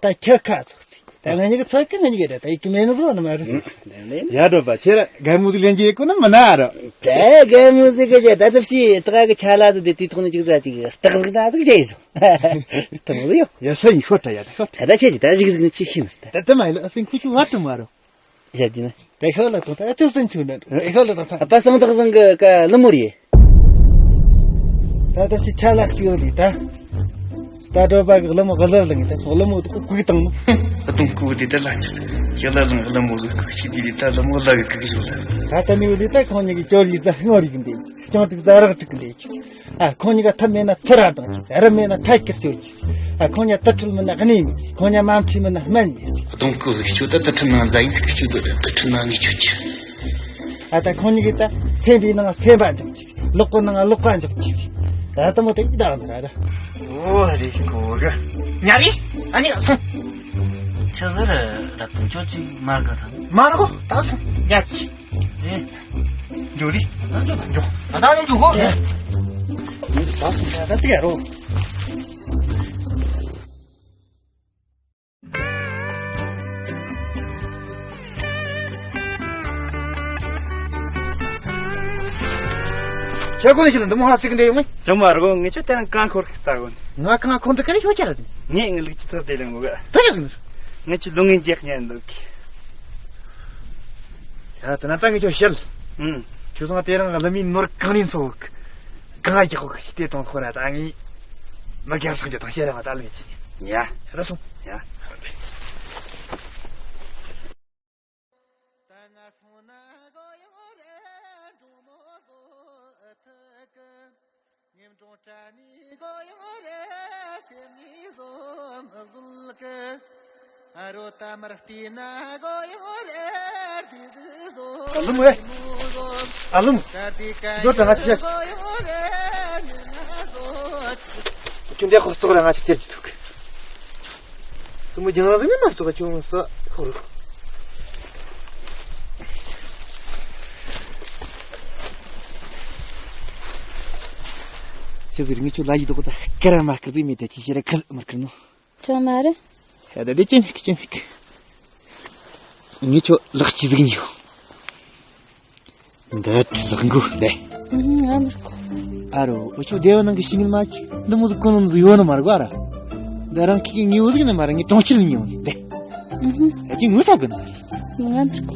ད་ཁྱི་ཁ་ཟོ་སོང་། ད་ང་གཉིས་ཀ་ཚ་གི་ང་གཉིས་ཀ་ད་ད་ཡིག་གི་མེད་ནི་ཟོ་ནི་མ་རེད། ཡ་འགྲོ་པ་ཁྱེད་ར་རྒན་མོ་ཟིག་ལེན་གྱི་ཡོད་གོ་ནི་མིན་ན་ར། ད་རྒན་མོ་ཟིག་གི་ད་ད་ཕྱི་ད་གི་ཆ་ལ་ཟོ་དེ་དེ་ཐོག་ནས་ཅིག་ཟ་ཅིག་སྟག་ཟིག་ད་ཟིག་རྒྱ་ཡིན་ཟོ། ད་མོ་ཡོ། ཡ་སེང་ཤོར་ད་ཡ་ད་ཤོར། ད་ད་ཁྱེད་ཀྱི་ད་ཟིག་ཟིག་ནི་ཅིག་ཤེས་མི་ད། ད་ད་མ་ཡིན་ལ་སེང་ཁུ་ཆུ་བ་དུ་མ་རོ། ཞབས་ཀྱི་ན། དེ་ཤོ་ལ་དང་ད་ཅི་སེམས་ཆུང་ན་དེ་ཤོ་ལ་དང་ད། ཨ་ཕ་སང་དག་སང་གི་ཀ་ལི་མོ་རེད། ད་ལྟ་ཅི་ཆ་ལ་ཞིག་ཡོད་རེད་ད། ད་སྒྲོལ་པ་གི་ལི་མོ་ག་ལར་ལ་ངེ་ད་སོ་ལི་མོ་དུ་ཀུ་ཀུ་དང་ནོ། ཨ་དུང་ཀུ་དེ་ད་ལ་ཅི་ཡ་ལ་ལང་གི་ལི་མོ་གི་ཀུ་ཤི་དེ་རེད་ད་ལི་མོ་ལ་གི་ཀུ་ཤི་ལ། ད་ད་ནི་ཡོད་རེད་ད་ཁོང་ཉིད་ཀྱི་ཅོ་རི་ཟ་ཧི་ངོ་རི་གི་འདི་ཅང་ཏིག་ཟ་རག་ཏིག་གི་འདི། ཨ་ཁོང་གཉིས་ཀ་ཐབས་མེད་ན་ཐུར་ར་བཏང་གི། རབ་མེད་ན་ཐད་ཀར་གཅོད་གི། ཨ་ཁོང་གཉིས་ཀ་དུར་ཁྲོད་མིན་ན་གནས་མེད་གི། ཁོང་གཉིས་ཀ་མ་འཁྲིད་མིན་ན་སྨན་མེད་གི། གདོང་ཁོ་ཟིག་ཁྱོད་ད་དུར་ཁྲོད་ནང་ཛ་ཡིན་ཐུག་གི་ཁྱོད་ད་དུར་ཁྲོད་ནང་ངས་ཁྱོད་ཀྱི། ཨ་ད་ཁོང་གཉིས་ཀ་ད་སེམས་པའི་ནང་སེམས་པ་འཇོག་གི། ལག་པའི་ནང་ལག་པ་འཇོག་གི། ད་ད་མོ་དེ་ཡི་ད་འདི་ར་ར། ཨོ་རེ་ཁོ་གི། ཉ་རེ། ཨ་ནི་སོང་། ཆི་ཟེར་ར་དུང་ཆོ་ཅིག་མར་ག་ད། མར་གོ་ད་སོང་ཉ་ཅི། ཨེ། འགྲོ་རི། ད་འགྲོ་ད་འགྲོ། ད་ད་འགྲོ་འགྲོ་གོ། ཨེ། ད་ད་ད་ཡ་རོ། ཁྱེད་ཀོ་ནི་ཆི་ལ་འདི་མོ་ཧ་སིག་འདི་ཡོང་ངས། ཅང་མ་རོ། ངས་ཁྱོད་དེ་རིང་གང་འཁོར་གི་ལྟ་གོ་ནི། ང་གང་འཁོར་འདི་ག་རེ་ཤོད་ཆ་ར་དེ། ངས་ངའི་ལུག་ཅི་ཐོབ་དེ་ལེན་གོ་ག། ད་ཡ་ཟིན། ངས་ཁྱོད་ལུང་ངན་རྒྱག་ཉན་འདུག། ཡ་དེ་ན་ད་ངས་ཁྱོད་བཤད། ཨུམ། ཁྱོད་ཚང་དེ་རིང་ལ་མི་ནོར་གང་ནས་འཚོ་གི། གང་རྒྱག་གོ་གི་དེ་དང་ཁོ་ན་ད་ངས་མི་རྒྱག་སོང་རྒྱུ་དང་བཤད་ར་མ་ད་ལུང་ངན་ཅི། ཡ། ད་སོང་། ཡ། ཨ་ལུམ་ཨེ། ཨ་ལུམ། འགྲོ་དང་ང་ཅི་བྱ། ཁྱོད་འདྲ་ཁོག་སོག་ར་ང་ཅི་ཁྱེར་གྱི་འདུག། སུ་མོ་རྒྱང་རིང་ནས་མ་གཏོགས་ཁྱོད་ས་ཁོ་རུ། ཁྱེད་ཚོ་རིང་ཆུ་ལ་ཡི་དོག་ད་ཀ་ར་མ་ཀི་ཟིག་མེད་དེ་ཁྱི་ཤེས་ར་ཁ་མར་ཁུར་ནོ། ཅང་མ་རེད། ཤ་ད་དེ་ཅི་མིག་ཅི་མིག། ངས་ཁྱོད་ལག་ཅི་ཟིག་ཉོ། འདི་ལག་འགུལ་འདི། ང་མི་རྐོ། ཨ་རོ། འུ་ཆོ་སྡེ་བ་ནང་གི་ཤིང་མ་འདི་མོ་ཟིག་གོན་ནོ་ཡོད་ནི་མ་རེད་གོ་ཨ་ར། འདི་རང་ཁྱི་གི་ངེས་པོ་ཟིག་ནི་མ་རེད། ངས་གྲོང་ཁྱེར་ནས་ཉོས་ནི་འདི། ཨ་ཅི་ངོ་ས་གི་ནི་མ་རེད། ང་མི་རྐོ།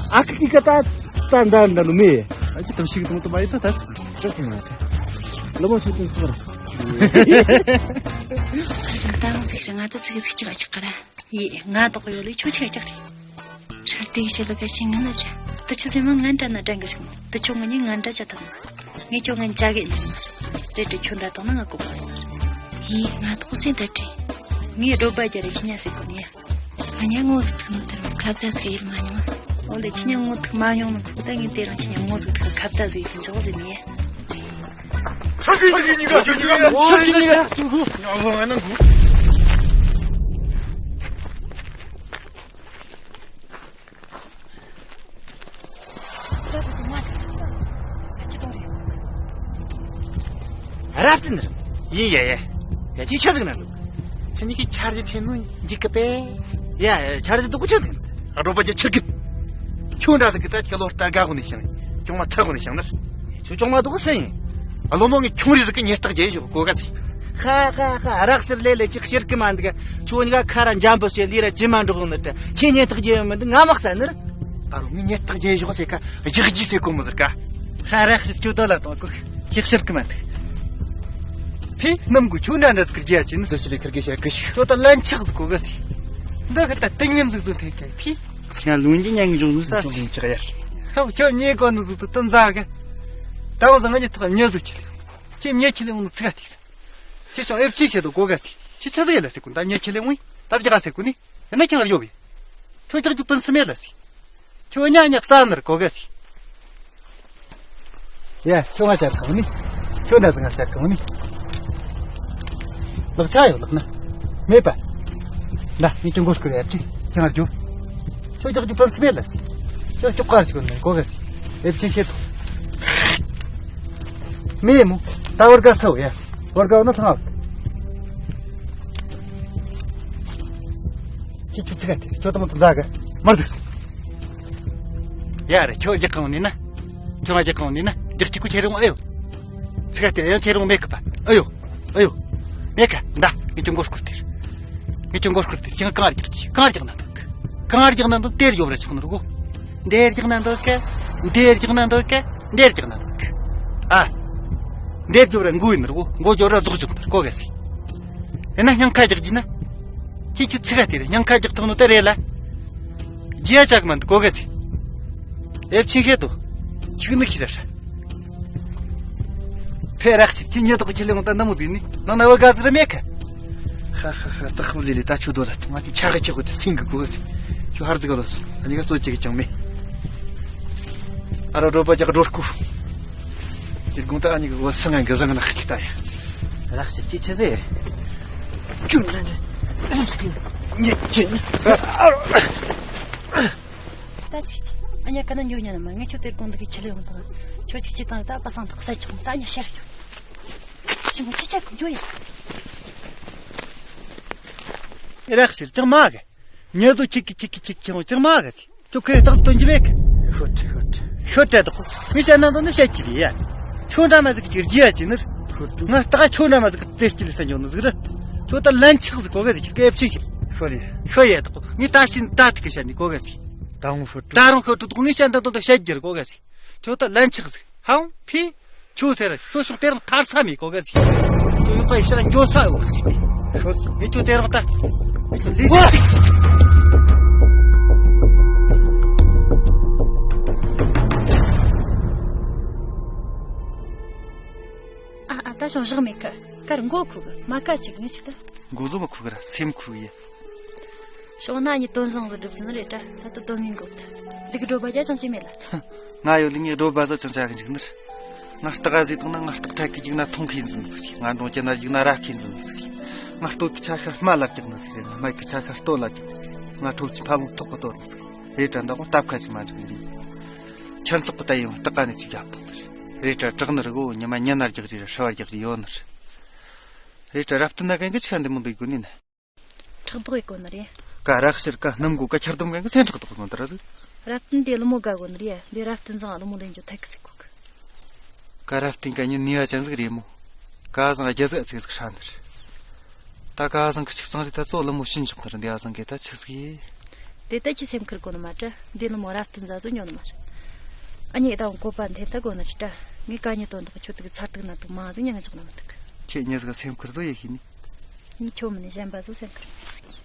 ཨ་ཁུ་གི་ཀ་ད་ད་འདྲ་འདྲ་ནུ་མེ། ཨ་ཅི་དམ་ཤིག་དང་དུ་མ་ཡི་ད་ད་ཚུགས་ཚུགས་ཐུབ་མ་ཐུབ། ལོ་མ་ཚུགས་ཐུབ་ཚུགས་ར། ད་མོ་ཚིག་ར་ང་ད་ཚིག་ཚིག་ཅིག་ཨ་ཅིག་ག་ར། ཡེ་ང་དོག་ཡོད་ལེ་ཁྱོད་ཆ་ཅག་རེད། ཧྲ་དེ་ཤེས་ལ་བེ་ཤིང་ང་ལ་ར། ད་ཆུ་སེ་མ་ང་འདྲ་ན་འདྲ་འགའ་ཞིག་ད་ཆུ་ང་ཉིན་ང་འདྲ་ཅག་ད་ན། ངས་ཁྱོད་ང་ཅག་གི་ནི། རེད་དྲི་ཁྱོད་འདྲ་དང་ན་ང་གོ་བ་ཡིན། ཡེ་ང་དོག་སེ་ད་དྲི། ངས་རོ་པ་རྒྱ་རེ་ཁྱི་ཉ་སེ་གོ་ནི་ཡ། ང་ཉ་ངོ་ཟིག་ཐུག་ནོ་དེར་ཁ་བརྡ་ཟིག་ཡིད་མ་མྱོང་། འོ་ལེ་ཁྱི་ཉ་ངོ་ཐུག་མ་མྱོང་ནོ་ཁུག་ད་ངས་དེ་རང་ཁྱི་ཉ་ངོ་ཟིག་ཐུག་ཁ་བརྡ་ཟིག་ཡིད་འཇོག་ཟིག་མི་ཡ། ཚ་གི་ཚ་གི་ཉི་ག་ཚ་གི་ཉི་ག་ཚ་གི་ཉི་ག་ཚ་གི་ང་ང་ན་གུ། རབ་ཙི་ནར། ཡི་ཡ་ཡ། ཡ་ཅི་ཆ་ཟིག་ན་འདུག་ཁྱེད་གཉིས་ཀྱི་འཆར་གཞི་ཆེ་ནོ་འཇིག་གི་པས། ཡ་འཆར་གཞི་འདུག་ཆ་ཟིག་ན། རོ་པ་ཅ་ཆི་གི། ཁྱོད་འདྲ་ཟིག་གི་ད་ཁྱེད་ལོ་ལྟར་དགའ་གོ་ནས་ཤིང་། ཅུང་མ་ཐར་གོ་ནས་ཤིང་ནར། ཁྱོད་ཅུང་མ་འདུག་སེ་ཡིན། ཨ་ལོ་མོ་ངས་ཆུང་རིགས་ཟིག་གི་ཉེས་རྟགས་རྒྱས་ཞོག་གོ་ག་ཟིག་ཧ་ཧ་ཧ། རག་སེར་ལས་ལས་ཅིག་ཤེར་གི་མ་འདུག་ཁྱོད་གཉིས་ཀ་ཁ་ར་འཇམ་པོ་བྱས་ལས་ར་ཇི་མ་འགྲོགས་ནི་ད་ཁྱེད་ཉེས་རྟགས་རྒྱས་ཡོད་མི་འདུག་ང་མ་ཟ་ནི་ར། ཨ་རོ་ངས་ཉེས་རྟགས་རྒྱས་ཞོག་ཟེར་ཁ་རྒྱག་རྒྱུ་ཟེར་གོ་མི་ཟེར་ཀ་ཧ་རག་སེར་ཁྱོད་དོ་ལ་གཏོང་གོ་ཁྱེད་ཤེར་གི་མ་འདུག་ཕི་ནམ་གུ་ཁྱོད་འདྲ་འདྲ་ཟིག་རྒྱས་ཡ་ཅི་ནི་ཟེར་ཞི་ལི་ཁིར་གི་ཤེར་གི་ཤི་ཁྱོད་ད་ལན་ཆགས་ཟིག་གོ་ག་ཟིག་འདི་གི་ད་ཏིང་ངེམ་ཟིག་ཟིག་ཐེ་ཀ་ཕི་ཁྱེད་ལུང་གི་ཉན་གི་འཇོག་ནི་ས་ཟིག་ཆགས་ཡ་ཧ་ཁྱོད་ཉེས་གོ་ནི་ཟིག་ཟིག་ཏི་འཛའ་གི་ད་བ་ཟ་ང་ཉེ་ཐོག་ཉེ་ཟིག་ཁྱེད་ཁྱེད་ཉེ་ཁྱེད་ལས་འོང་ནི་ཚིག་ག་ཐིག་ཁྱེད་ཤོག་ཨེབ་ཆི་ཁྱེད་དོ་གོ་ག་ཟིག་ཁྱི་ཆི་ཟིག་ཡེ་ལ་ཟེར་གོ། ད་ཉེ་ཁྱི་ལེ་འོང་། ད་བརྒྱ་ཟེར་གོ་ནི། ཡིན་ན་ཁྱི་ང་རྒྱོབ་ཡེ། ཁྱོད་རྒྱག་རྒྱུ་ཕུན་སུམ་ཡེ་ལ་ཟེར། ཁྱོད་ཉ་ཉ་ས་ནར་གོ་ག་ཟེར། ཡ། ཁྱོད་ང་ཅར་གང་ནི། ཁྱོད་ན་ཟི་ང་ཅར་གང་ནི། ལག་ཆ་ཡོད་ལག་ན། མེད་པ། ན་ངས་ཀྱང་མགོ་སྐོར་ཡ་ཅི་ཁྱི་ང་རྒྱོབ། ཁྱོད་རྒྱག་རྒྱུ་ཕུན་སུམ་ཡེ་ལ་ཟེར། ཁྱོད་ཅོག་ཀར་ཅིག་ནི་གོ་ག་ཟེར། ཨེབ་ཆི་ཁྱེད་དོ། མེད་མོ། ད་བར་ག་ཚ་བོ་ཡ། བར་ག་བོ་ན་ལྷང་ཨ། ཁྱི་ཁྱི་ཚི་ག་དེ་ཁྱོད་དང་དུ་འཛག་ག་མར་ཟིག་སོང་། ཡ་རེ་ཁྱོད་རྒྱག་གང་ནི་ན། ཁྱོད་ང་རྒྱག་གང་ནི་ན། རྒྱག་གཅིག་གུ་ཁྱེད་རང་ཨེ་ཡོ། ཚི་ག་དེ་ཡང་ཁྱེད་རང་མེད་གི་པ་ཨེ་ཡོ། ཨེ་ཡོ། མེད་ག་འདའ། ངས་ཀྱང་མགོ་སྐོར་དེར། ངས་ཀྱང་མགོ་སྐོར་དེར་ཅང་གང་རྒྱག་ཅི་གང་རྒྱག་ན་འདུག་གི། གང་རྒྱག་ན་འདུག་དེར་ཡོབ་ར་ཆགས་ནི་རུ་གོ། འདེར་རྒྱག་ན་འདུག་གི། འདེར་རྒྱག་ན་འདུག་གི། འདེར་རྒྱག་ན་འདུག་གི། ཨ། འདེར་རྒྱོབ་ར་མགོ་ཡིན་ནི་རུ་གོ། མགོ་རྒྱོབ་ར་རྫོགས་རྒྱོབ་ནི་རུ་གོ་ག་ཟིག། ཡིན་ན་སྙིང་ཁ་རྒྱག་རྒྱུ་ན། ཁྱེད་ཁྱོད་ཚི་ག་དེར་སྙིང་ཁ་རྒྱག་ཐུབ་ནོ་དེ་རེད་ལ། རྒྱུ་ཡ་ཅག་མ་འདུག་གོ་ག་ཟིག། ཨེབ་ཆིན་ཤེད་དོ། ཁྱི་ནི་ཁྱི་ར་ཧྲ། ཕེ་རག་ཤི་ཁྱི་ཉེ་དོག་ཁྱི་ལེ་མོ་ད་ནམ་མོ་ཟིན་ནི་ནང་ན་བ་ག་ཟི་ར་མེད་ཁ། ཧ་ཧ་ཧ། ད་ཁོ་ལི་ལི་ད་ཆུ་དོ་ལ་ང་ཆུ་ཆ་ག་ཆོ་གོ་ད་སིང་གི་གོ་ག་ཟི། ཆུ་ཧར་ཟི་ག་ལོ་སོ། ཨ་ནི་ག་སོ་ཅིག་ཀྱང་མེད། ཨ་རོ་རོ་པ་ཅག་རོ་སྐུ། དེ་དགོང་ད་ཨ་ནི་གི་གོ་སང་ང་གི་ཟང་ན་ཁ་ཁྱི་ད་ཡ། རག་ཤི་ཅི་ཆི་ཟེ། ཅུང་ན་ནི་ཉེ་ཅིན། ད་ཅིག་ཅིག་ཨ་ཉ་ཀ་ན་འགྱོ་ཉ་ན་མ་ངས་ཁྱོད་དེར་དགོང་འདི་གི་ཁྱི་ལེ་ཡོང་དང་། ཁྱོད་ཅིག་ཅིག་དང་ད་པ་སང་ཐག་ས་ཆུང་ད་ཉ་ཤར་ཡོང་། ཅི་མོ་ཅི་ཆ་གི་འགྱོ་ཡ། རག་ཤིར་ཅང་མ་གི། ཉེ་ཟོ་ཁྱི་ཁྱི་ཁྱི་ཁྱི་ཁྱི་ཁྱི་ཅང་མ་གི། ཁྱོད་ཁྱེད་རྟག་སྟོན་གྱི་མེད་གི། ཤོད་ཤོད། ཤོད་དྲ་དོ། མི་བཤད་ན་དོ་ནི་བཤད་ཀྱི་རེད་ཡ། ཁྱོད་འདྲ་མ་ཟིག་གི་རྒྱུ་ཡ་ཅི་ནི། ཤོད། ང་ལྟ་ཁྱོད་འདྲ་མ་ཟིག་གི་རྩེ་སྐྱིད་ལ་ས་འཇོག་ནི་ཟིག་རེད། ཁྱོད་ད་ལན་ཆགས་ཟིག་གོ་ག་ཟིག་ཁྱེད་ཀ་ཨེབ་ཆི་ཤི། ཤོད་ཡ། ཤོད་ཡ་དོ། ངས་ད་ཤིན་ད་ཐུག་གི་བཤད་ནི་གོ་ག་ཟིག། ད་རུང་ཤོད་དྲ། ད་རུང་ཤོད་དྲ་དོ། ངས་བཤད་ན་དོ་ད་བཤད་རྒྱུ་རེད་གོ་ག་ཟིག། ཁྱོད་ད་ལན་ཆགས་ཟིག་ཧང་ཕི། ཁྱོད་ཟེར་ཁྱོད་ཤོག་དེ་རིང་ཐར་ས་མེད་གོ་ག་ཟིག། ཁྱོད་ཡོད་པ་ཡི་ཤི་ར་འགྱོ་ས་ཡོད་གི་ཟིག། ཁྱོད་ངས་ཁྱོད་དེ་རིང་ད་ངས་ཁྱོད་ལས་ཀ་ཟིག། ཨ་ཨ། ད་ཞང་བཞག་མེད་གི། ཀར་མགོ་ཁུག་གི་མ་ཀ་ཅིག་ངས་ཅིག་ད། མགོ་བཟོ་མ་ཁུག་གི་ར་སེམས་ཁུག་གི་ཡ། ཞོགས་ན་ཉི་དོན་བཟང་ལ་སྒྲུབ་ཟིན་རེད་དྲ། ད་ལྟ་དོན་ངན་གོ་ད། འདི་གི་སྒྲོ་པ་རྒྱ་ཅང་ཅི་མེད་ལ། ང་ཡོད་ལི་ངའི་སྒྲོ་པ་ཟ་ཅང་ཅག་གི་འཇིག་ནི་རེད། ང་སྟག་ཟིག་བཏང་ན་ང་སྟག་ཐད་ཀི་འཇིག་ན་ཐོང་ཁི་འཛིན་ཟིག། ང་འབྲོང་ཅན་ན་འཇིག་ན་ར་ཁི་འཛིན་ཟིག། ང་སྟོད་ཀི་ཆ་ཤ་རྨ་ལ་རྒྱག་ནི་ཟིག་རེད། ང་སྨད་ཀི་ཆ་ཤ་སྟོད་ལ་རྒྱག་ནི་ཟིག། ང་ཁྲོབ་ཀི་ཕ་ལུང་ཐོག་གི་གཏོར་ནི་ཟིག་རེད་དྲ། འདི་གོང་སྟབས་ཁ་ཅིག་མ་འཇིག་ནི་རེད། ཁྱེད་ཚོགས་གི་ད་ཡོང་སྟག་ཀ་ནི་ཅིག་རྒྱབ་ཐོག་ནི་རེད། རེད་དྲ། དྲག་ནི་རེད་གོ། ཉི་མ་ཉི་ན་རྒྱག་རེ་ར་ཧྲ་བ་རྒྱག་རེ་ཡོད་ནི་རེད། རེད་དྲ། རབ་བརྟན་ན་གན་གི་ཆ་འདི་མོ་འདུག་གོ་ནི་ན། ཕྲག་དོག་ཡེ་གོ་ནི་རེད། ཀ་རག་ཤེར་ཀ་སྣུམ་གོ་ཀ་ཁྱར་དུམ་གན་གི་སེམས་ཕྲག་དོག་གོ་ནི་རེད། རབ་བརྟན་དེ་ཀླུ་མོ་དགའ་གོ་ནི་རེད། འདི་རབ་བརྟན་ཚང་ཀླུ་མོ་ལེན་རྒྱུ་ཐད་ཀི་ཟིག་གོ་གི། ཀ་རབ་བརྟན་ཀ་ཉིན་ནི་ཡ་ཅན་ཟིག་རེད་མོ། ཀ་བཟང་རྒྱ་ཟིག་ཨ་ཚིག་ཟིག་ཧྲ་ནི་རེད། ད་ཀ་བཟང་གི་ཆིག་ཚང་རེད། ད་ཚོ་ཀླུ་མོ་ཤིན་ཆོག་ནི་རེད། འདི་ཨ་བཟང་གི་ད་ཆི་ཟིག་ཡེ། དེ་ད་ཁྱི་སེམས་ཁུར་གོ་ནི་མ་དྲ། འདི་ཀླུ་མོ་རབ་བརྟན་ཟ་ཟོ་ཉོ་ནི་མ་རེད། ཨ་ཉེ་ད་འོང་བཀོད་པ་འཐེན་ད་གོ་ནི་རེད་དྲ། ངས་ཀ་ཉེ་དོན་དག་ཁྱོད་དུ་གི་ཚར་ཐུག་ན་དུ་མ་ཟིག་ཉན་ཆོག་ན་མི་ཐུག་གི། ཁྱེད་ཉེ་ཟིག་སེམས་ཁུར་ཟོ་ཡེ་ཤེས་ནི། ཁྱོད་མིན་ནས་གཞན་པ་ཚོ་སེམས་ཁུར།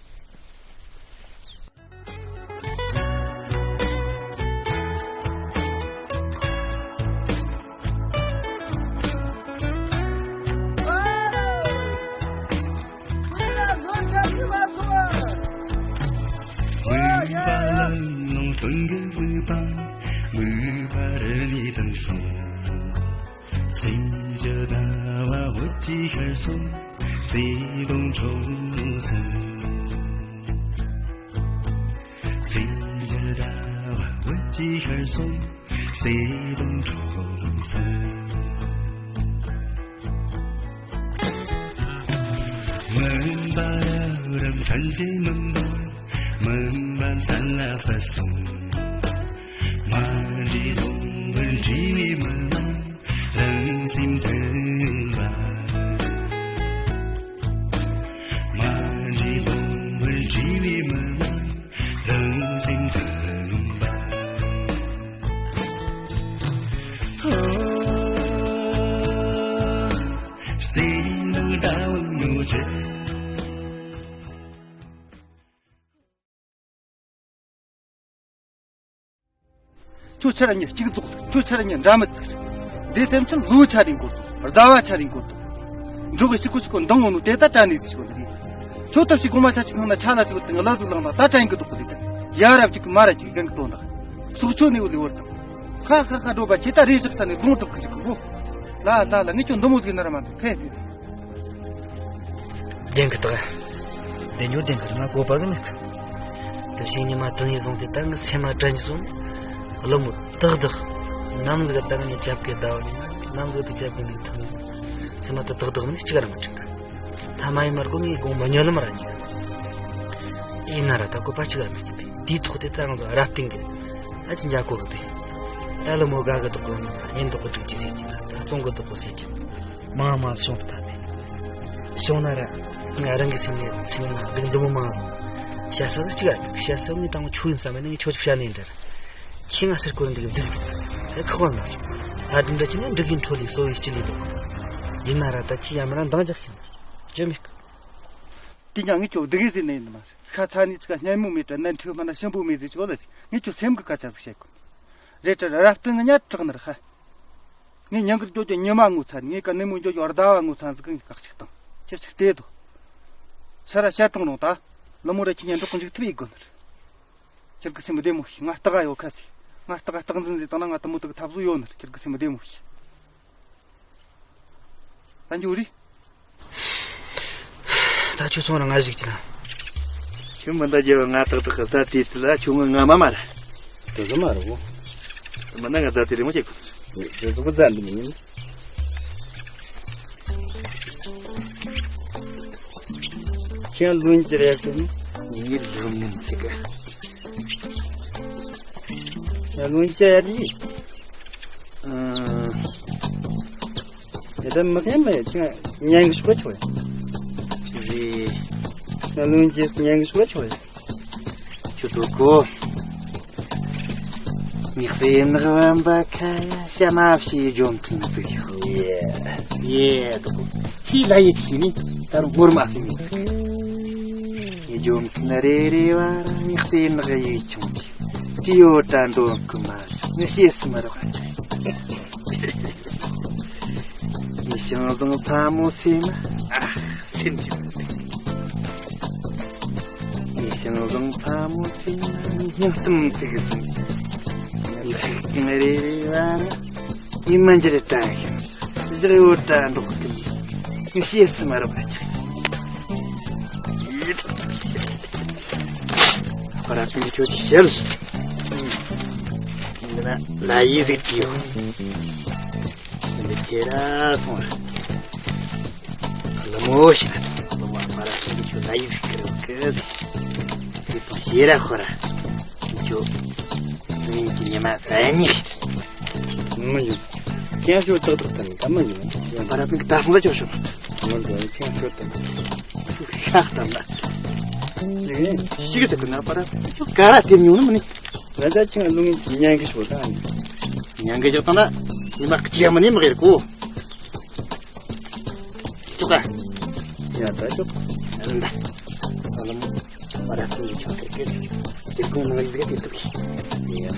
ཁྱོད་ཆ་ར་ཉིད་གཅིག་རྫོགས། ཁྱོད་ཆ་ར་ཉིད་འདྲ་མི་ཐུབ། འདི་སེམས་ཅན་ལོ་ཆ་རིང་གོ་ཐུབ། ཟླ་བ་ཆ་རིང་གོ་ཐུབ། འགྲོ་གི་གཅིག་གོ་གཅིག་གོ་འདང་ངོ་ནོ་དེ་ད་དྲ་ནས་ཟིག་ཤོད་ནི་རེད། དོ་ཐབས་ཤིག་གོང་མ་ཤ་ཅིག་ཁང་ན་ཆ་ལ་ཅིག་བུད་དང་ལ་ཟུག་ལངས་ན་ད་དྲན་གི་འདུག་གི་ཟིག་ད་ཡ་རབ་ཅིག་གི་མ་ར་ཅིག་གི་གན་གི་དོན་དག་སོག་ཆོད་ནས་བུད་ལས་བུད་དང་། ཧ་ཧ་ཧ། འགྲོ་པ་ཁྱེད་ད་རེ་ཞིག་ས་ནས་ལོང་གྲབས་གི་ཅིག་གི་བོ། ལ་ལ་ལ། ངས་ཁྱོད་འདི་མོ་ཟིག་ན་ར་མ་འདུག་ཕེ་ཕེ། བདེན་གི་ད། བདེན་ཉོ་བདེན་གི་རེད། ང་གོ་པ་ཟིག་མེད་གི། དེ་བཞིན་ཉི་མ་དུང་ཡིན་བཟུང་དེ་ད་ངའི་སེམས་མ་དྲན་སོང་། བླུན་པོ་ཏག་ཏག་ནམ་ཟིག་ད་ངས་ཅབ་གི་ཟླ་བ་ནས་ནམ་ཟིག་ད་ཅབ་གི་ནས་ཐང་། སེམས་མ་ད་ཏག་ཏག་མིན་གཅིག་ར་མ་དྲན་གི། ཐ་མ་ཡིན་མར་གོ་ངའི་དགོངས་པ་ཉོ་ལམ་ར་ཉོ། ཡིན་ན་ར་ད་གོ་པ་གཅིག་ར་མ་ཉོ་པས། དེའི་ཐོག་དེ་ད་ང་ཚོ་རབ་བརྟན་གི་ཨ་ཅི་འཇའ་གོ་གི་པས། ད་བླུན་པོ་དགའ་གི་དོག་གོ་ནི་མ་ཉན་དོག་གི་སྒྲིག་གི་ཟེར་གྱི་ན་ད་བཙོང་གི་དོག་གོ་ཟེར་གྱི་མང་མང་བྱུང་དུ་ད་མེད། བྱུང་ན་ར་ང་རང་གི་སེམས་ནས་སེམས་ནང་སྡུག་འདི་མོ་མང་། བཤད་ས་ཟིག་གཅིག་ཨ་བཤད་ས་ངས་དང་ཆོས་ཀྱི་བཤད་ནས་ངས་ཁྱོད་ཀྱི་བཤད་ནས་འདྲ། ཁྱི་ང་སེར་ཀོ་འདི་གི་སྡུག་དེ་ཁག་པ་མ་རེད། ལྷ་སྒྲུང་འདྲ་ཁྱི་ནས་འབྲུག་གི་འཕྲོ་ལས་གསོ་བའི་སྤྱི་ལས་འདུག་ཡིན་ན་ར་ད་ཁྱི་ཡ་མ་ར་འདང་རྒྱག་གི་ན་བཅོས་མེད་གི། དེ་ཀྱང་ངས་ཁྱོད་སྡུག་གི་ཟེར་ནས་ཡིན་ནི་མ་རེད། ཤ་ཚ་ནས་ཚིག་སྙན་མོ་མེད་དྲ་ནན་ཁྲིག་མ་ན་ཞིམ་པོ་མེད་ཟེར་ཆོག་ལ་ཟེར། ངས་ཁྱོད་སེམས་གི་སྐད་ཆ་ཟིག་བཤད་གོ། རེད་དྲ་རབ་བརྟན་ནི་ཉལ་དྲག་ནི་ར་ཧ། ངས་ཉང་གི་ལྗོ་ལྗོ་ཉི་མ་ངོ་ཚ་ནི་ངས་ཀ་ནི་མོ་ལྗོ་ལྗོ་ཟླ་བ་ངོ་ཚ་ཟིག་གི་ངས་བཀག་ཅིག་བཏང་། ཁྱེད་ཅིག་བལྟས་དོ། ཤ་ར་ཤ་གྲོང་རོང་ད། ལི་མོ་ར་ཁྱི་ཉན་འགྲོག་གི་འཇུག་ཐུབ་ཡི་དགོ་ནི་རེད། ཁྱེད་ཀྱི་སེམས་བདེ་མོ་ཤི། ང་ལྟ་ག་ཡོད་ཁ་ཟིག་ང་ལྟ་ག་རྟག་འཛིན་ཟིག་བཏང་ན་ང་དུ་མོ་དུ་གི་ཐབས་བཟོ་ཡོད་ནི་རེད། ཁྱེད་ཀྱི་སེམས་བདེ་མོ་ཤི། ད་འགྱོ་རེ། ད་ཁྱོད་སོང་ར་ང་ཞིག་ཅི་ན། ཁྱོད་མི་འདའ་རྒྱལ་བ་ང་ཏག་ཏག་གི་ཟ་དེ་སི་ལ་ཁྱོད་ངི་ང་མ་མ་ར། དེ་གི་མ་རུ། མི་འདའ་ང་ཟ་དེ་རི་མོ་ཅིག་དེ་གི་མི་ཟ་འདི་མི་ཡིན། ཁྱེད་ལུན་ཅི་རེད་ཟེར་ནི། ངའི་ལུན་ངན་ཅིག་ག་ཡ་ལུང་ཅ་ཡ་རི། ཨ། ཡ་ད་མི་ཁན་མེད་ཅིང་ཉན་གི་ཤོག་ཆོག་ཡ། རི། ཡ་ལུང་ཅེས་ཉན་གི་ཤོག་ཆོག་ཡ། ཁྱོད་དོ་གོ། ཉི་ཟེར་ནག་བམ་པ་ཁ་ཡ་ཤ་མ་བྱི་ཇོམ་ཐུང་ཟིག་ཡོད། ཡེ་དོ་གོ། ཁྱི་ལ་ཡེ་ཁྱི་ནི་ད་རུང་ངོར་མ་སེ་མི་ཟིག་ཡེ་ཇོམ་ཐུང་རེ་རེ་བ་ར་ཉི་ཟེར་ནག་ཡེ་ཆུང་ཆི། ཀྱི་ཡོ་ཏྲ་འདོན་གི་མ་ནི་ཤེས་སི་མ་རོགས། ནི་ཤིང་བཟང་ཚ་མོ་སེ་མ་ཨ་སེམས་ཀྱི་ནི་ཤིང་བཟང་ཚ་མོ་སེ་མ་ནི་སྙིང་གཏམ་ཚིག་གི་སེམས་ཀྱི་ནི་ཤིག་ཀྱང་རེ་རེ་བ་ནི་མི་མ་འགྱུར་ལྟ་ཞིང་བཞག་ཡོ་ཏྲ་འདོག་གི་ནི་ཤེས་སི་མ་རོགས། ཁོ་ར་ཀུན་ཁྱོད་ཀྱི་ཞལ། འདི་ན་ལ་ཡི་ཟིག་ཅི་ཡོད། འདི་ཁྱེད་ར་སོང་ར། ལ་མོ་ཞིག་ན་ལ་མོ་ཁོ་ར་ཀུན་ཁྱོད་ལ་ཡི་ཟིག་ཁྱེད་ར་ཀི་ཟིག་དེ་དང་ཞེ་ར་ཁོ་ར་ཁྱོད་ངེད་ཀྱི་ཉི་མ་ཟ་ཉི་ཤི། མི་ཡོད། ཁྱེད་ཚོ་ཏག་ཏག་ཏན་ད་མི་ཡོད། ཡང་པ་ར་ཀུན་ད་སོང་ལ་ཅོ་ཤོག་ངོ་འདི་ཁྱེད་ཚོ་ཏག་ཤག་ཏམ་ན། ཅིག་ནི་ཤིག་ཏུ་ཀུན་ན་པ་ར་ཅོ་ག་ར་དེ་ཉུང་ནི་མི་ནི། ང་ད་ཅིག་ལུང་ཉན་གི་ཤོག་ད་ནི། ཉན་གི་ཤོག་ད་ན་ཉི་མ་ཀི་ཅི་ཡ་མི་ནི་མི་གེར་གོ། ཅོག་ག་ཡ་ད་ཅོག་ཨ་ལ་ད། ཨ་ལ་མོ། པ་ར་ཀུན་ཆོག་གི་གི། དེ་ཀུན་ནང་ལ་གི་དུ་གི། ཡ།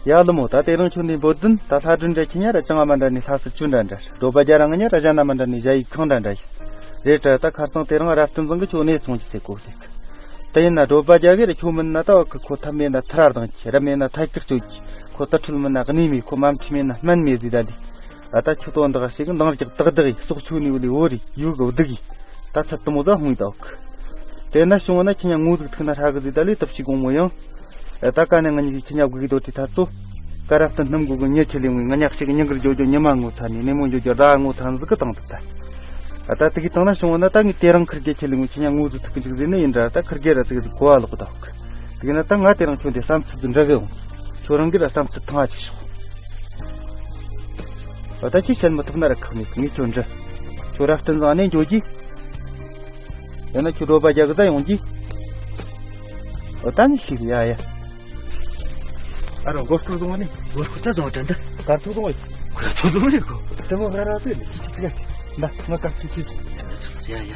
ཡ་ལི་མོ། ད་དེ་རིང་ཁྱོད་འདི་འབོད་དུན་ད་ལྷ་སྒྲུང་འདྲ་ཁྱི་ཉ་ར་ཅང་ང་མ་འདྲ་ནི་ལྷ་སི་ཆུ་འདྲ་འདྲ་རེད། སྒྲོལ་པ་རྒྱ་ར་ང་ཉ་ར་གཞན་ན་མ་འདྲ་ནི་གཞའ་ཡི་ཁང་འདྲ་འདྲ་ཡིན། རེད་དྲ་ད་ཁར་སང་དེ་རིང་རབ་བརྟན་ཚང་གི་ཁྱོད་གནས་ཚོང་གི་ཟེར་གོ་ཟེར་གི། དེ་ཡིན་ན་སྒྲོལ་པ་རྒྱ་གི་ར་ཁྱོད་མིན་ན་ད་བ་གི་ཁོ་ཐབས་མེད་ན་ཐར་ར་དང་གི་རབ་མེད་ན་ཐད་ཀར་གཅོད་གི་ཁོ་ད་འཕྲུལ་མིན་ན་གནས་མེད་ཁོ་མ་འཕྲུལ་མེད་ན་སྨན་མེད་ཟེར་ད་ལི། ད་ལྟ་ཁྱོད་དོན་འདི་ཞིག་འདང་རྒྱག་ཏག་ཏག་ཡིས་སྲོག་ཆུ་ནས་བུ་ལས་བོ་རེ་ཡུག་གི་བདུག་གིས། ད་ཚད་དུ་མོ་ཟ་ཧུང་ཡི་དོག་དེ་ན་བྱུང་བ་ན་ཁྱི་ཉ་ངོ་ཟིག་ཐུག་ན་ཧྲ་གི་ཟིག་ད་ལས་དུ་ཕྱི་དགོང་མོ་ཡང་། ད་ཀ་ནས་ང་གཉིས་ཀྱི་ཁྱི་ཉ་དགུ་གི་དོ་དེ་ཐ་ཚོ། ཀ་ར་སྟན་སྣུམ་དགུ་གི་ཉི་ཁྱི་ལས་ངོས་ང་ཉག་ཞིག་ཉི་གར་ཇོ་ཇོ་ཉི་མ་ངོ་ཚ་ནས་ནས་མོ་ཇོ་ཇོ་ར་ངོ་ཚ་ཟིག་གི་བཏང་དུ་ད། ད་དེ་གི་བཏང་ན་བྱུང་བ་ན་ད་ངས་དེ་རང་ཁིར་གི་ཁྱི་ལས་ངོས་ཁྱི་ཉ་ངོ་ཟིག་ཐུག་གི་འཇུག་ཟིག་ནི་ཡིན་འདྲ། ད་ཁིར་གེ་ར་ཙིག་ཟིག་གོ་བ་ལོག་གི་དོག་དེ་གི་ན་ད་ང་དེ་རང་ཁྱོད་དེ་བསམ་ཚུལ་ཟིག་འདྲ་གི་འོང་། ཁྱོད་རང་གི་ར་བསམ་ཚུལ་ཐང་ཨ་ཅིག་ཤོག་འོ་ད་ཁྱི་བཤད་མི་ཐུབ་ན་ར་ཁག་མེད་གི། ངས་ཁྱོད་འདྲི། ཁྱོད་ར་བསྟན་བཟང་ནས་འགྱོ་རྒྱུ། ཡང་ན་ཁྱོད་སྒྲོལ་པ་རྒྱ་གི་ད་ཡོང་རྒྱུ། འོ་ད་ནི་ཤེས་གི། ཡ་ཡ། ཨ་རོ་མགོ་སྐོར་བཟུང་བ་ནི། མགོ་སྐོར་ད་བཟུང་བ་དྲན་ད། དཀར་ཐུག་བཟུང་བ་ཡིན། དཀར་ཐུག་བཟུང་བ་ཡིན་གོ། དེ་མོ་ང་ར་ཚོས་ནི་ཁྱི་ཁྱི་ཚིག་ག་ད་ང་དཀར་ཐུག་ཁྱི། ཡ་ཡ།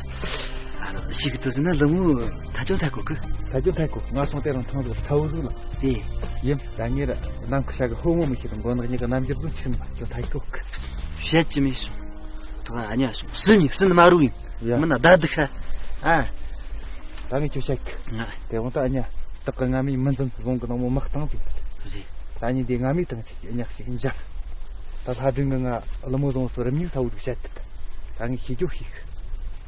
ཨ་རོ་ཤིག་གི་དུ་ཟིན་ན་ལི་མོ་ཐ་ཅོ་ཐ་གོ་གི། ཐ་ཅོ་ཐ་གོ། ང་སོང་དེ་རང་ཐང་ཟིག་ས་བོ་ཟིག་ལ། དེ། ཡིན། ད་ངེད་ར་ནང་ཁུ་ཤ་གི་ཧོ་ངོ་མི་ཤེས་རུང་མགོ་ནག་ཉི་གི་རྣམ་འགྱུར་ཟིག་ཆིག་མ་ཁྱོད་ཐ་གོ་གི། བཤད་ཀྱི་མེད་སོང་། ད་ཨ་ཉ་སོང་། སྲིན་ནི་སྲིན་མ་རུ་ཡིན། ཡ། མིན་ན་བདའ་འདུག་ཤ། ཨ། ད་ངས་ཁྱོད་བཤད་གི། ང་། དེ་འོང་ད་ཨ་ཉ་སྟག་གི་རྔ་མའི་མི་འཛིན་བཟུང་གི་ནང་མོ་དམག་བཏང་ཟིག། རེད། ད་ཉིན་དེ་རྔ་མའི་ཐང་ཞིག་གི་ཉག་ཞིག་འཇབ། ད་ལྷ་སྒྲོན་གི་ང་ཀླུ་མོ་བཟུང་སོ་རིམ་གཉིས་ས་བོ་ཟིག་བཤད་གི། ད་ངས་ཤེས་རྒྱུ་ཤེས་གི།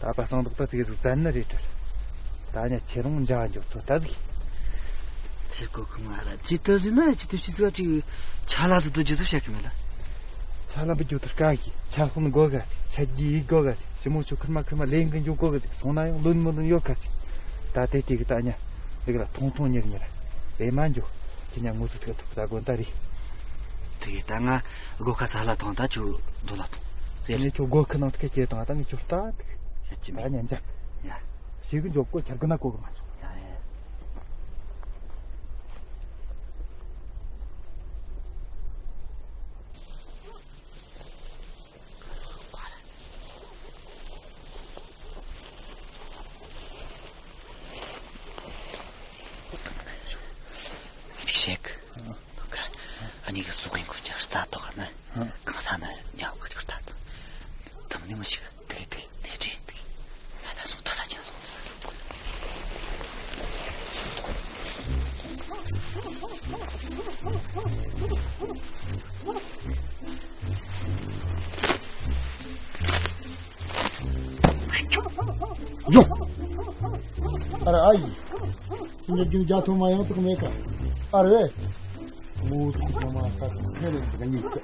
ད་པ་སངས་བདག་ད་ཙིག་ཟིག་བཙན་ནི་རེད་དྲ། ད་ཉ་ཁྱེད་རང་འཇའ་འཇོག་ཚོ་ད་ཟིག། ཚེ་གོ་གི་མ་ར་ཅི་ལྟ་ཟིན་ན་ཅི་ལྟ་ཞིག་ཟིག་ཅིག་ཆ་ལ་ཟིག་ཏུ་ཇི་ཟིག་བཤད་གི་མེད་ལ། ཆ་ལ་འབུད་རྒྱུ་དུ་དཀའ་གི། ཆ་ཤོན་དགོ་ག། ཆ་རྒྱུས་ཡིག་དགོ་ག། ཞི་མོ་ཆུ་ཁུར་མ་ཁུར་མ་ལེན་གི་འཇུག་དགོ་གི། སོང་ན་ཡང་ལོན་མི་ལོན་ཡོད་ཁ་ཟིག། ད་དེ་དེ་གི་ད་ཉ་ལིག་ལ་ཐོང་ཐོང་ཉེར་ཉེར་ལེ་མ་འཇུ། ཁྱེད་ཉ་ངོ་ཚུགས་ཐུག་ཐུབ་ད་དགོན་ད་རེད། དེ་གི་ད་ང་སྒོ་ཁ་ས་ལ་ཐོང་ད་ཆུ་རྡོ་ལ་ཐོང་། དེ་ནས་ཁྱོད་སྒོ་ཁ་ནང་དུ་ཁ་སྐྱེས་དང་ད་ངས་ཁྱོད་ལྟ་དུ་ཤ་ཅི་ད་མེད་ཉན་འཇག་ཡ། ཞིག་གི་འཇོག་གོ་ཁྱར་གི་ན་གོ་གི་མ་ཆོག་ཡ་ཡ། ཅིག་ཤེག་ཨ་ནི་གི་སུ་གིན་ཁུ་ཅར་རྩ་ཏོག་ན་གང་ས་ན་ཉག་གི་ཅར་རྩ་ཏོག་དམ་ནི་མི་ཞིག་དེ་གི་དེ་དེ་དྲི་དེ་ང་ད་སོང་ད་ས་ཅི་ན་སོང་ད་ས་སོང་། ཡོ། ཨ་ར་ཨ་ཡི། ཁྱི་ཉག་རྒྱུན་རྒྱ་ཐོ་མ་ཡང་དག་མེད་ཀ། ཨ་རེ། མོ་ཐུག་ཐོ་མ་ཁ་ཁེ་རེ་དག་ཉིག་ཀ།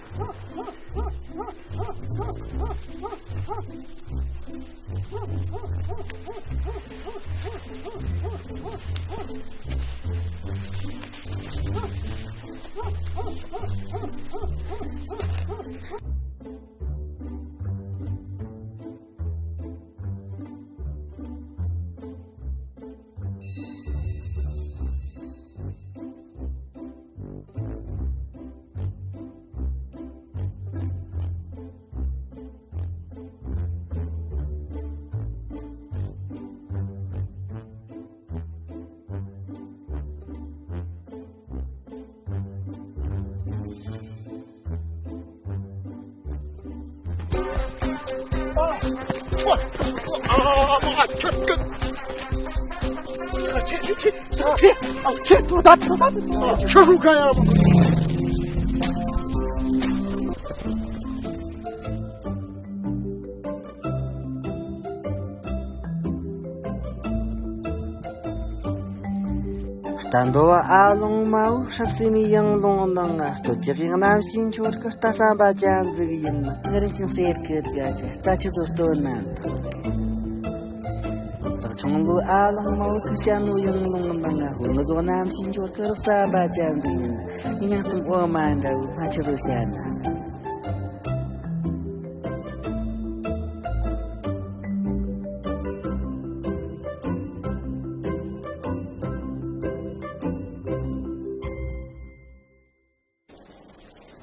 རྟ་འདོ་བ་ཨ་ལོང་མའོ། སྲབ་སེ་མི་ཡང་ལོང་ནང་ང་སྟོད་ཀྱི་གཡང་རྣམ་ཤེས་འཆོར་གི་རྟ་བསམ་པ་ཅན་ཟིག་ཡིན། ང་རིན་ཅིང་གསེར་གི་དགའ་གི་རྟ་ཆུ་ཚོད་སྟོན་ནམ་དང་། བདག་ཆུང་ལུ་ཨ་ལོང་མའོ། ཚུགས་ཤ་ནུ་ཡང་ལོང་ནང་ང་ཧུ་ངུ་ཟོག་རྣམ་ཤེས་འཆོར་གི་རུ་བསམ་པ་ཅན་ཟིག་ཡིན། ངའི་སྙིང་གཏམ་འོ་མ་འདྲ་བོ་ང་ཆུ་ཚོད་བཤད་ན།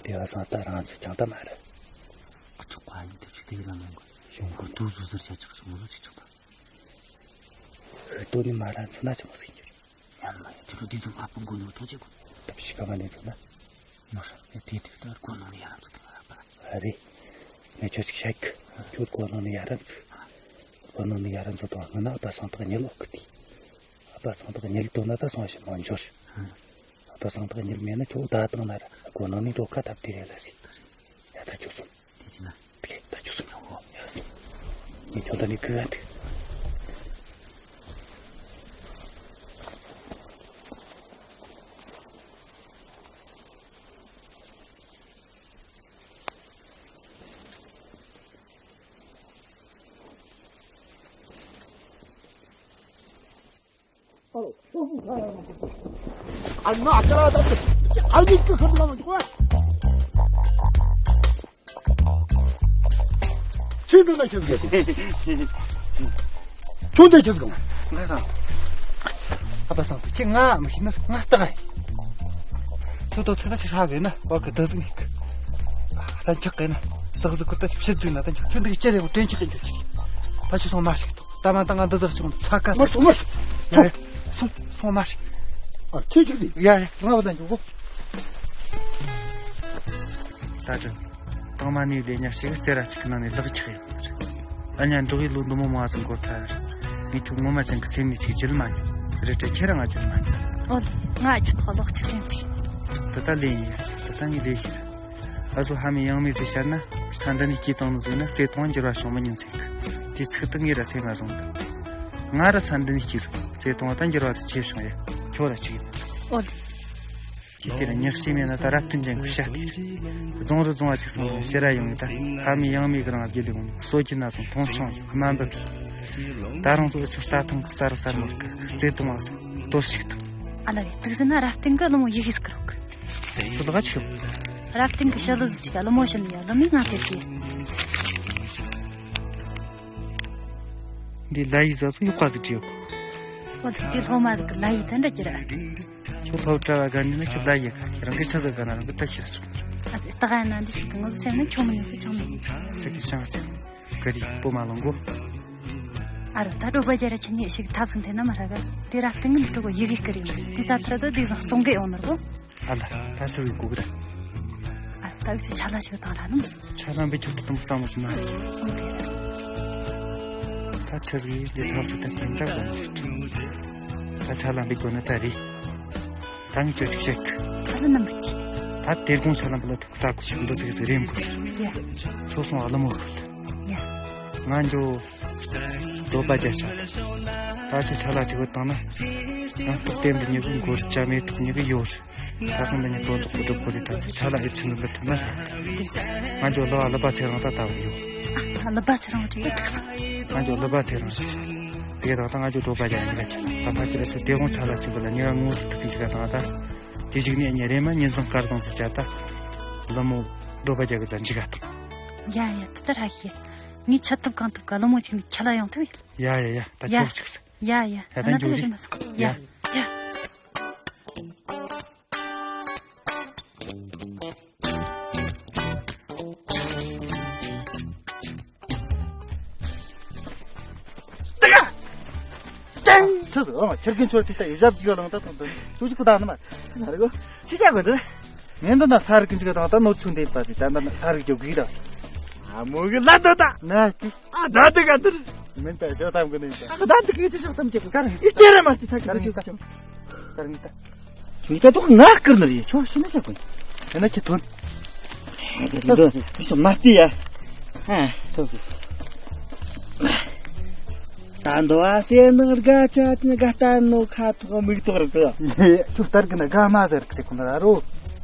དེ་བ་སང་ད་རང་ཚོ་ཅང་ད་མ་རེད། ཁོ་ཚོ་ཁ་ཡིན་དུ་ཆུ་དེ་ལ་མེད་གོ། ཞུང་ཁོ་དུ་ཟུ་ཟུར་བྱ་ཆག་ཞུང་ལོ་ཆི་ཆག་ད། ཧི་ཏོ་ནི་མ་ར་ཚོ་ན་ཆི་མོ་ཟིན་གྱུར། ཡང་མ་ཡང་དུ་དུ་དུ་ང་པུ་གོ་ནོ་ཐོ་ཆེ་གོ། ད་ཕྱི་ཁ་མ་ནི་ཚོ་ན། མོ་ཧྲ་ཡ་དེ་དུ་ད་གོ་ནོ་ནི་ཡ་ར་ཚོ་ད་མ་ར་པ། ཨ་རེ། ངས་ཁྱོད་ཅིག་བཤད་གི། ཁྱོད་གོ་ནོ་ནི་ཡ་ར་ཚོ། གོ་ནོ་ནི་ཡ་ར་ཚོ་དང་ང་ན་ད་སང་ཐག་ཉེ་ལོ་གི་དེ། ཨ་ཕ་སང་ཐག་ཉིལ་དོ་ན་ད་སོང་ཞིག་མ་འབྱོར། ཨ་ཕ་སང་ཐག་ཉིལ་མེད་ན་ཁྱོད་ད་བཏང་ན་ར་གོ་ནོ་ནི་འགྲོ་ཁ་ཐབས་དེ་རེད་ལ་ཟིག། ཡ་ད་ཁྱོད་སོང་། དེ་ཅི་ན། དེ་ད་ཁྱོད་སོང་ཆོག་གོ། ཡ་སོང་། ངས་ཁྱོད་ད་ནི་གི་ག་འདུག། ཁྱོད་འདི་ལ་ཁྱེད་ཟིག་གོ། ཁྱོད་འདི་ཁྱེད་ཟིག་གོ། ང་རང་། ཨ་ཕ་སང་ཁྱེད་ང་མི་ཤེས་ན་ང་ལྟ་ག་ཡིན། ཁྱོད་ཏོ་ཚེ་ད་ཆི་ཧྲ་གི་ན་བ་གི་འདི་ཟིག་མིག་གི། ད་འཁྱག་གི་ན་ཟག་ཟིག་གི་ད་ཕྱི་ཟིག་ན་ད་འཁྱག་ཁྱོད་འདི་གི་ཅི་རེད་བོ་དྲན་འཁྱག་གི་འགྱོ་ཅིག། ད་ཁྱོད་སོང་མ་ཞིག་ཏོ། ད་མ་ད་ང་འདི་ཟག་ཆུང་ཚ་ཀ་ས། མ་སོང་མ་སོང་། ཡ་ཡ་སོང་སོང་མ་ཞིག། ཨ་ཁྱེད་ཅིག་རེད། ཡ་ཡ་ང་བ་ད་འགྱོ་གོ། ད་དྲན། དང་མ་ནས་ལས་ཉག་ཞིག་རྩེ་ར་ཅིག་གི་ནང་ནས་ལག་ཆགས་ཡོང་གི་རེད། ཨ་ཉ་འགྲོ་བའི་ལོ་འདི་མོ་མང་ཙམ་འགོར་ཐལ། ངས་ཁྱོད་ངོ་མ་ཅན་གི་སེམས་ནས་ཅིག་བརྗེད་མ་མྱོང་། རེད་དྲ་ཁྱེད་རང་ང་བརྗེད་མ་མྱོང་། ཨོ་ལེ། ང་ཨ་ཁྱོད་ཐོག་ལོག་ཆགས་ཡོང་ཅིག་ད་ལྟ་ལས་ཡིན། ད་ལྟ་ངས་ལས་ཤེས། ཨ་ཟོ་ཧ་མི་ཡང་མི་རེད་ཤར་ན་ས་འདི་ནས་སྐྱེས་བཏང་ནི་ཟིག་ན་བརྩེ་དུང་འགྱུར་བ་བྱུང་མི་ཉན་ཚེ་གི་དེ་ཚིག་ཏུ་ངས་ར་སེམས་མ་བཟུང་། ང་ར་ས་འདི་ནས་སྐྱེས་སོང་། བརྩེ་དུང་ད་འགྱུར་བ་དེ་ཆེ་བྱུང་ཡ། ཁྱོད་ར་ཅིག་ཡིན། ཨོ་ལེ། ཅི་སྟེ་ར་ཉག་ཤེས་མེད་ན་ད་རབ་བརྟན་ཅན་གི་བཤད་དེ་རེད། རྫོང་རུ་རྫོང་བ་ཅིག་སོང་རུང་ཕྱིར་ར་ཡོང་ངེ་ད་ཧ་མི་ཡང་མི་གི་རང་བརྒྱུད་ལས་འོང་། སོ་སྐྱིད་ན་སོང་མཐོང་ཆུང་ཡོད་དམའ་འབེབས་ཡོད། ད་རང་ཚོ་ཆུ་རྩྭ་ཐང་གི་ས་རུ་ས་རུ་མོ་རིག་གི་བརྩེ་དུང་བ་སོང་གཏོར་བཤིག་དང་། ཨ་ལ་རེད། དུག་ཟིན་ན་རབ་བརྟན་གི་ཀླུ་མོ་ཡི་གེ་སྐུ་རོག་ཚོ་ལ་ག་ཆི་རབ་བརྟན་གི་ཞི་ལུ་ཟི་ཅིག་ཀླུ་མོ་བྱིན་ཡ་ཀླུ་མོའི་ང་དེ་དེ། འདི་ལ་ཡི་ཟ་སོ་ཡོད་པ་ཟིག་བྲིས་ཡོད། ཨོ་ལེ། འདི་སློབ་མ་ཟིག་གི་ལ་ཡི་དེ་འདྲ་ཅི་ར། ཁྱོད་སློབ་གྲྭ་བ་དགའ་ནི་ན་ཁྱོད་ལ་ཡི་ག་རང་གི་ཆ་ཟིག་ག་ན་རང་གི་ལྟ་ཤེས་ར་ཆོག་གི་ར། ཨ་ཙི་ལྟ་ག་ན་འདི་ཞིག་གི་ངོ་ཟིག་སེམས་ན་ཆུང་མི་ཉན་སུ་ཆུང་མི་ཉན། ཚིག་གི་ཤང་ཚིག་ག་རི་པོ་མ་ལོང་གོ། ཨ་རོ་ད་འགྲོ་པ་རྒྱ་ར་ཆེན་ཉེ་ཞིག་ཐབས་སུ་འཐེན་ན་མ་ར་ག་དེ་ར་སྟེང་གི་འགྲོ་གོ་ཡི་གེ་ཀི་རི་ཡོང་དེ་ཙ་ཐུར་དུ་དེ་བཟང་སོང་གི་ཡོང་ནོར་གོ། ཨ་ལ། ད་ཆི་ཟིག་དགོས་གི་ར། ཨ་ད་ཆི་ཆ་ལ་ཞིག་བཏང་ར་ནམ། ཆ་ལ་འབུད་ཁྱོད་དུ་དུམ་བསམ་བློ་ཞིག་མ་རེད། ཨོ་ཟེར། ད་ཆི་ཟིག་ཡིན་དེ་ཐབས་སུ་ད་དེ་འདྲ་དགོས་ནི་རེད། ད་ཆ་ལ་འབུད་དགོས་ནི་ད་རེད། ད་ངས་ཁྱོད་ཅིག་བཤད་གི་ཆ་ལ་ནམ་འབུད་ཀྱི། ད་དེ་དགོང་ཆ་ལ་འབུད་ལ་ཐུག་ད་གོ་ཞིག་འདི་ཚིག་ཟིག་རེད་མགོ་ཟེར། ཡ། ཁྱོད་སོང་ཨ་ལ་མོ་ཁུལ། ཡ། ང་འགྱོ། ལོ་པ་རྒྱ་ཤ། ད་ཆུ་ཆ་ལ་ཅིག་བུད་བཏང་ན། ཡང་ཏོག་ལྟེམ་འདི་ཉི་གུ་འགོར་ཅ་མེ་ཐུག་ཉི་གུ་ཡོད། ད་སང་འདི་ཉི་དོན་དུ་ཁུ་སྒྲུབ་དགོས་རེད། ད་ཆུ་ཆ་ལ་ཨེབ་ཆུ་ནུ་འབུད་ཐུབ་ན་ཧྲ། ང་འགྱོ་ལོ་ཨ་ལི་པ་ཚེ་རང་ད་ལྟ་བུ་ཡོད། ཨ་ལི་པ་ཚེ་རང་ཅིག་ཏུ་ཐུག་སོང་། ང་འགྱོ་ལི་པ་ཚེ་རང་ཅིག་ཤ། དེ་དང་ད་ང་འགྱོ་ལོ་པ་རྒྱ་ཉི་ག་ཅིག་ད་ཕ་ཁྱེད་ར་ཆུ་དེ་དགོང་ཆ་ལ་ཅིག་བུད་ལ་ཉི་ག་ངོ་སུ་ཐུག་གི་འཇིག་ག་དང་ད། དེ་ཞིག་ནས་ཉི་རེ་མ་ཉིན་བཟང་སྐར་བཟང་ཟེར་བྱ་ད། ལི་མོ་ལོ་པ་རྒྱ་གི་ཟ་འཇིག་ག་དང་། ཡ་ཡ་ད་ད་ཧྲ་ཤེས། ངས་ཆ་ཐུབ་གང་ཐུབ་ག་ལི་མོ་ཅིག་ནས་ཁྱེད་ལ་ཡོང་ཐུབ་ཡིན། ཡ་ཡ་ཡ་ད་ཡ། ཁྱོད་ཅིག་ཟེར། ཡ་ཡ། ཡ་ད་ཨ་ན་འགྱོ་ད་རེ་རེ་མ་སོང་། ཡ། ཡ། ཡ། ཏེ་ཀ་ཏེང་། ཆི་ཟིག་ཨ་མ་ཁྱེར་གིན་ཆོར་དེ་ལྟ་ཡི་ཞབས་ཀྱི་ལང་ད་དང་དང་ཅུ་ཅིག་གི་ད་ནི་མ་ན་རེ་གོ་ཅི་བྱ་དགོས་འདི། ངས་འདི་ན་ས་རིག་གི་འཇིག་དང་ད་ནོར་ཆུང་དེ་པ་དེ་ད་འདི་ན་ས་རིག་རྒྱོ་གི་ད། ཨ་མོ་གི་ལ་ད་ད། ན་ཏི། ཨ་ད་ཏི་ག་ཏི། མིན་ད་ཞོ་ཏམ་གི་ནི་ད། ཨ་ད་ཏི་གི་ཅི་ཞོ་ཏམ་ཅི་གི་ག་རེ། ཨི་ཏེ་ར་མ་ཏི་ད་ག་རེ་ཅི་ཞོ་ཏམ། ག་རེ་ད། ཁྱོད་ད་ཐོག་ང་ཀིར་ནི་རེད། ཁྱོད་ཤི་ན་ཆ་གོ། ཡ་ན་ཁྱེད་ཐོན། དེ་དེ་དེ་ཤོ་མ་ཏི་ཡ། ཨ། ཐོག་གི། ད་འདོ་ཨ་སེ་ནག་དགའ་ཆ་ཏི་ན་དགའ་ལྟ་ནོ་ཁ་ཐོག་མིག་ཐོག་རེད་དོ། ཁྱོད་ལྟར་གི་ན་དགའ་མ་ཟེར་གི་ཟེར་གོ་ན་ར་རོ།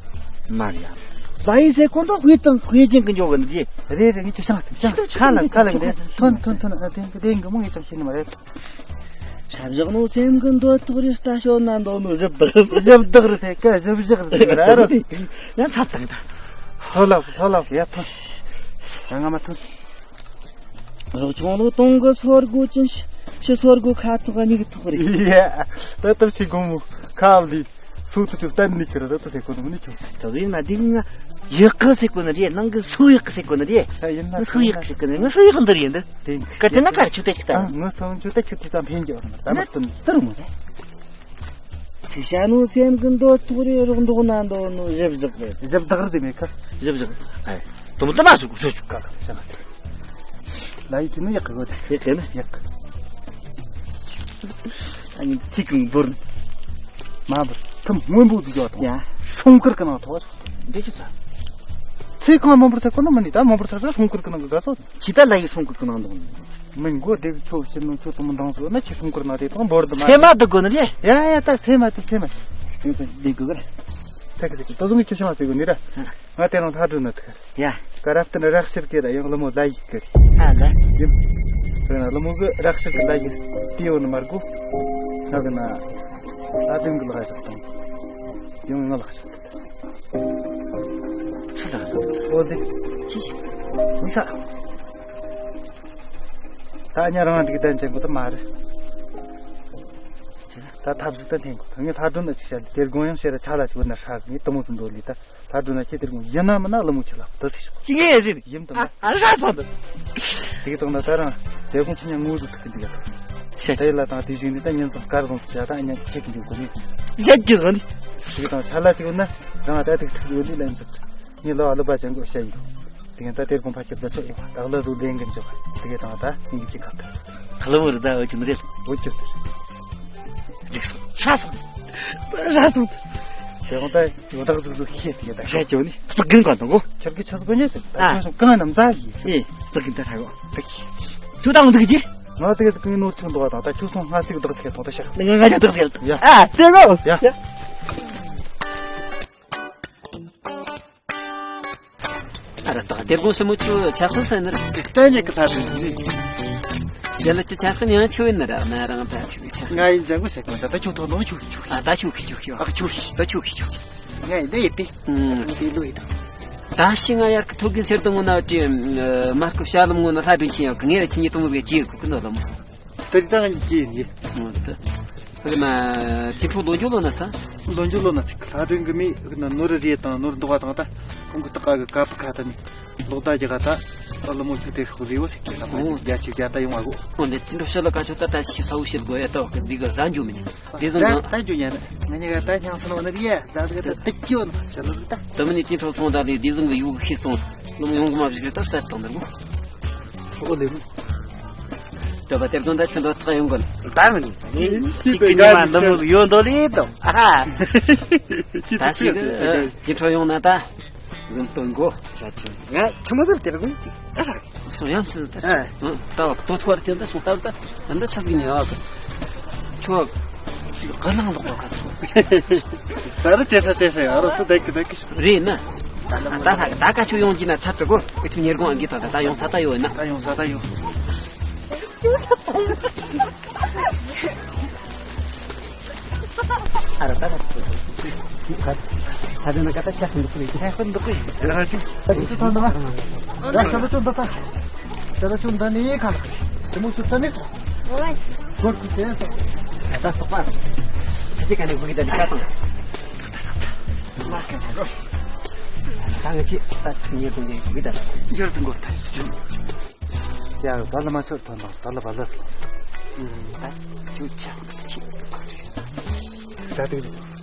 མ་རེད་ཡ། ལ་ཡི་ཟེར་གོ་འདོ་དཔེ་དང་དཔེ་ཅན་གི་འཇོག་གི་ནི་རེད། རེད་རེད། ངས་ཁྱོད་ཤང་ཚིམ་ཤང་ཚིམ་ཆ་ལ་ཆ་ལ་གི་རེད། ཐོན་ཐོན་ཐོན། ཨ་དེང་གི་དེང་གི་མོ་ངས་ཅང་ཤེས་ནི་མ་རེད། ཆ་བཞག་ནོ་སེམས་ཀྱི་འདོད་ཐོག་རེ་ལྟ་ཞོ་ན་འདོད་ནོ་ཞིབ་བདག་ཞིབ་བདག་རེད་ཟེར་ག་ཞིབ་བཞག་རེད་ཟེར་ག་ར་རོ། ཡང་ཚ་བཏང་ད། ལྷོ་ལགས་ལྷོ་ལགས་ཡ་ཐོན། ཡང་ང་མ་ཐོན། རོགས་ཆུང་ལོ་སྟོང་གི་སོར་སྒོ་ཅན་ཕྱི་སོར་སྒོ་ཁ་ཐོག་གཉིས་ཐོག་རེད། ཡ། ད་ལྟ་ཕྱི་དགོང་མོ་ཁ་བ་ལི་སུ་ཐུ་ཆུ་བསྟན་ནི་ཁྱེར་ད་ད་ཟེར་གོ་ནོ་མི་ནི་ཁྱོད། ད་ཟིན་ན་འདི་ང་ཡག་གི་ཟེར་གོ་ནི་རེད། ནང་གི་སུ་ཡག་གི་ཟེར་གོ་ནི་རེད། ཡིན་ན་ང་སུ་ཡག་གི་ཟེར་གོ་ནི། ང་སུ་ཡག་འདི་རེད་འདི། དེ་ག་དེ་ན་གར་ཆུ་ཏེ་ཆུ་ཏ། ང་སོང་ཆུ་ཏེ་ཁྱོད་དེ་ཙམ་ཕན་གྱི་འོར་ན་ད་མ་སྟོན་ཏུར་མོ་རེད། ཚེ་ཤ་ནོ་སེམས་ཀྱི་འདོད་ཐོག་རེ་རོགས་འདོགས་ན་འདོད་ནོ་ཞིབ་བཞག་རེད། ཞིབ་བདག་རེད་མེད་ཁ། ཞིབ་བཞག་ཨེ། དུམ་དུམ་མ་ཟུག་ཟུག་ཟུག་ག་ག་ཤ་ན་ཟེར། ལ་ཡི་དེ་ནི་ཡག་གི་གོ་དེ་ཡག་གི་ནི་ཡག་གི། ཨ་ནི་ཚིག་གང་འབུར། མ་འབུར་ཐུམ་སྔོན་པོ་དུ་ཡོད་དང་། ཡ། སྲུང་སྐར་གི་ནང་ཐོག་འདི་ཅི་ཚ། ཚིག་གང་མ་འབུར་ཚེ་ཁོ་ན་མ་ནི་ད་མ་འབུར་ཚ་ས་སྲུང་སྐར་གི་ནང་གི་དགའ་ཚོད། ཇི་ལྟར་ལ་ཡི་སྲུང་སྐར་གི་ནང་འདུག་མི་མགོ་བདེ་གི་ཁྱོད་ཕྱིར་ནང་ཁྱོད་དུ་མི་འདང་ཟོ་ན་ཁྱེད་སྲུང་སྐར་ནང་དེ་དང་འབོར་དུ་མ་སེ་མ་དུ་དགོ་ནི་རེད། ཡ་ཡ་ད་སེ་མ་དུ་སེ་མ། དེ་དུ་བདེ་གི་གི་རེད། ཐད་ཀི་ཟེར་གི་ད་བཟུང་གི་ཁྱོད་ཤང་ཟེར་གི་ནི་ར། ང་དེ་རང་ཐག་སྒྲུབ་ན་ཐུག་ཡ། ག་རབ་ཏུ་ནི་རག་ཤིར་གི་ར་ཡང་ལི་མོ་ལ་ཡི་གི་རེད། ཨ་ལ། ཡིན། དེ་ན་ལི་མོ་གི་རག་ཤིར་གི་ལ་ཡི་དེ་ཡོད་ནི་མར་གོ། ང་གི་ན། ད་དུང་གི་ལག་ཤག་དང་། ཡང་ང་ལག་ཤག་དང་། ཆ་ཆ་ཆ། ཨོ་དེ། ཅི་ཞིག་མི་ཤ། ད་ཉ་རང་འདི་གི་དན་ཅན་གོ་ད་མ་རེད། ད་ཐབས་ཟིག་ད་འཐེན་གོ་ད་ངས་ལྷ་སྒྲོན་ན་ཅིག་བཤད་དེ་དགོང་ཡང་བཤད་ར་ཆ་ལ་ཅིག་བུད་ན་ཧྲ་གི་ངས་དུ་མོ་ཟིན་འདོད་ལི་ད་ལྷ་སྒྲོན་ན་ཁྱེད་དེ་དགོང་ཡིན་ན་མིན་ན་ལི་མོ་ཁྱེད་ལ་ད་ཟིག་ཤོག་ཅི་ངས་ཟིན་ཡིན་དུ་ན་ཨ་ར་ས་འདི་དེ་གི་དང་ན་ད་རང་དེ་དགོང་ཁྱེད་ཉ་ངོ་ཟིག་ཐུག་གི་འཇིག་ག་ད་ཡིན་ལ་དང་དེ་བཞིན་ནི་ད་ཉིན་ཟིག་སྐར་ཟིག་ཅིག་ཡ་ད་ཉ་ཁྱེད་ཀྱི་འཇུག་གོ་ནི་ཡ་ཅི་ཟིག་ནི་དེ་གི་དང་ཆ་ལ་ཅིག་བུད་ན་རང་ད་དེ་གི་ཐུག་ཡོད་ལི་ལན་ཟིག་ངས་ལོ་ཨ་ལོ་པ་ཅན་གོ་བཤད་ཡིན། དེ་ཡང་ད་དེར་དགོན་པ་ཁྱབ་ད་ཆོག་ཡོང་བ་ད་གླུ་བཟོ་ལྡན་གི་འཇོག་པ་དེ་གའི་དང་ད་ཡིན་གྱི་ཁ་ད། ད་ལོ་བོ་རི་ད་འོ་ཅི་མི་རེད། འོ་ཅི་དེ་རིག་སོང་ཧྲ་སོང་། ར་སོང་། དེ་ཡང་ད་ཡོ་ད་ག་ཟིག་ཟིག་ཤེས་དེ་གའི་ད་ཧྲ་ཅོ་ནི་ཙག་གིན་གང་དང་གོ། ཁྱབ་ཀྱི་ཆ་ཟིག་གོ་ཉེ་སི་ད་ཨ། ཆོ་སོང་གང་ནམ་ད་གི་ཨེ་ཙག་གིན་ད་ཧྲ་གོ་ད་གི། ཁྱོད་ད་འོང་ད་གི་ཅི། ང་དེ་ག་ཟིག་གི་ནོར་ཆུང་འདུག་བ་དང་ད་ཁྱོད་སོང་སྔ་སི་གི་བདག་ཟིག་གི་ཐོག་ད་ཤར། ང་ང་ཅག་བདག་ཟིག་ཡ། ཨ་དེ་གོ་ཡ། ཨ་ར་ད་དེ་དགོང་སི་མོ་ཆུ་ཆ་ཁ་ས་ནི་ར། གཏན་ཉེ་གི་ཐ་དུ་ནི། ཞལ་ལ་ཆུ་ཆ་ཁ་ཉང་ཆུ་ནི་ར་ན་རང་ད་ཆུ་ཆ། ང་ཡིན་ཅང་གོ་ཤ་གོ་ད་ད་ཁྱོད་ཐོག་ནང་ཆུ་ཆུ། ཨ་ད་ཆུ་གི་ཆུ་ཆུ། ཨ་ཆུ་ད་ཆུ་གི་ཆུ། ང་ཡིན་ད་ཡེ་ཏི། ཨུམ། དེ་ལོ་ཡེ་ད། ད་ཤི་ང་ཡར་གི་ཐོག་གི་སེར་དང་ངོ་ན་ཏི་མ་སྐུ་ཤ་ལམ་ངོ་ན་ལྷ་སྒྲོན་ཆེན་ཡོད་གི་ངེ་ར་ཆི་ཉི་དུ་མུར་གི་ཅི་ཡོད་གི་ནོ་ལ་མོ་སོང་། དེ་ད་ང་ཅི་ཡིན་ཡེ། ཨོ་ད། ཨ་ན་ཅི་ཁྲོ་ལོ་འཇུ་ལོ་ན་ས། ལོ་འཇུ་ལོ་ན་ས་ལྷ་སྒྲོན་གི་མི་ཨ་ན་ནོར་རེ་དང་ནོར་འདུག་བ་དང་ད་ཁོང་གི་ཏི་ཀ་གི་ཀ་པི་ཁ་ད་ནི་ལོག་ད་རྒྱ་ག་ད་ད་ལོ་མོ་ཚིག་དེ་ཤོག་རེ་བོ་ཟེར་གི་ད་ཨོ་རྒྱ་ཆེ་རྒྱ་ད་ཡོང་བ་གོ། ཨོ་ནི་ཅི་འགྲོ་ཤ་ལ་ཀ་ཆོ་ད་ད་ཤི་ས་བོ་ཤི་དགོ་ཡ་ད་བ་གི་འདི་གི་ཟ་འཇུ་མི་ཉན། དེ་ཟིན་ད་ད་ད་འཇུ་ཉན་ན་ང་ཉེ་ག་ད་ཉང་སོ་ནོ་ནི་རེད་ཡ་ཟ་ད་ག་ད་ཏི་ཀྱོ་ན་ཤ་ལ་ད། ད་མི་ནི་ཅི་འགྲོ་སོང་ད་ལི་འདི་ཟིན་གི་ཡུག་ཤི་སོང་། ལོ་མོ་ཡོང་གི་མ་བཞི་གི་ད་ས་དང་ད་གོ། ཨོ་ལེ། ད་བ་དེར་དོན་ད་ཁྱོད་འདྲ་ཐག་ཡོང་གི་ད་མི་ནི་ཅི་གི་ཉི་མ་འདི་མོ་ཡོད་འདོད་ལེ་དོ་ཨ། ད་ཞིག་གི་ཅི་འཕྲོ་ཡོང་ན་ད་ཟིན་སྟོན་གོ་ཞ་ཆེ་ང་ཆི་མོ་ཟེར་དེར་གོ་ཅི་ད་ཧ་སོང་ཡང་ཚིག་ད་ཨ་ད་བ་ཏོ་ཐོར་དེ་ད་སོང་ད་ད་ད་ཆ་ཟིག་ཉི་ཨ་གི་ཁྱོད་ཅི་ག་ནང་ལོག་ལོག་ག་སོང་ད་རུ་ཅེ་ས་ཅེ་ས་ཡ་རོ་ཏུ་དེ་གི་དེ་གི་རེད་ན། ད་ད་ད་ད་ཀ་ཆུ་ཡོང་གི་ན་ཚ་དྲི་གོ་ཨི་ཆུ་ཉེར་དགོང་ཨང་གི་ད་ད་ད་ཡོང་ས་ད་ཡོད་ན། ད་ཡོང་ས་ད་ཡོང་། ཨ་ར་ད་ད་ད་ད་ན་ཀ་ད་ཆ་ཁུན་འདུག་གི་ཆ་ཁུན་འདུག་གི་ར་ཅུ་ད་ཅུ་ད་ན་ཡ་ཤ་ལ་ཅུ་འདུག་ད། ད་ལ་ཆུ་འདི་ནི་ཁ་ལ། དེ་མོ་ཆུ་ད་ནི་ཁ་ལ། འོ། གོར་གི་དེ་སོ། ད་སོག་པ། ཚེ་གཅིག་ག་ནས་གོ་གི་ད་ནི་ཁ་དང་། ད་ང་ཅི་ད་ཉེ་དུ་ནས་གོ་གི་ད་ལ། ཡར་དུ་འགོར་ད་ཞུ། ཡ་ད་ལ་མ་ཚོར་ཐོན་དང་ད་ལ་བ་ལ། ད་ཆུ་ཆག་ཆི། ད་དེ་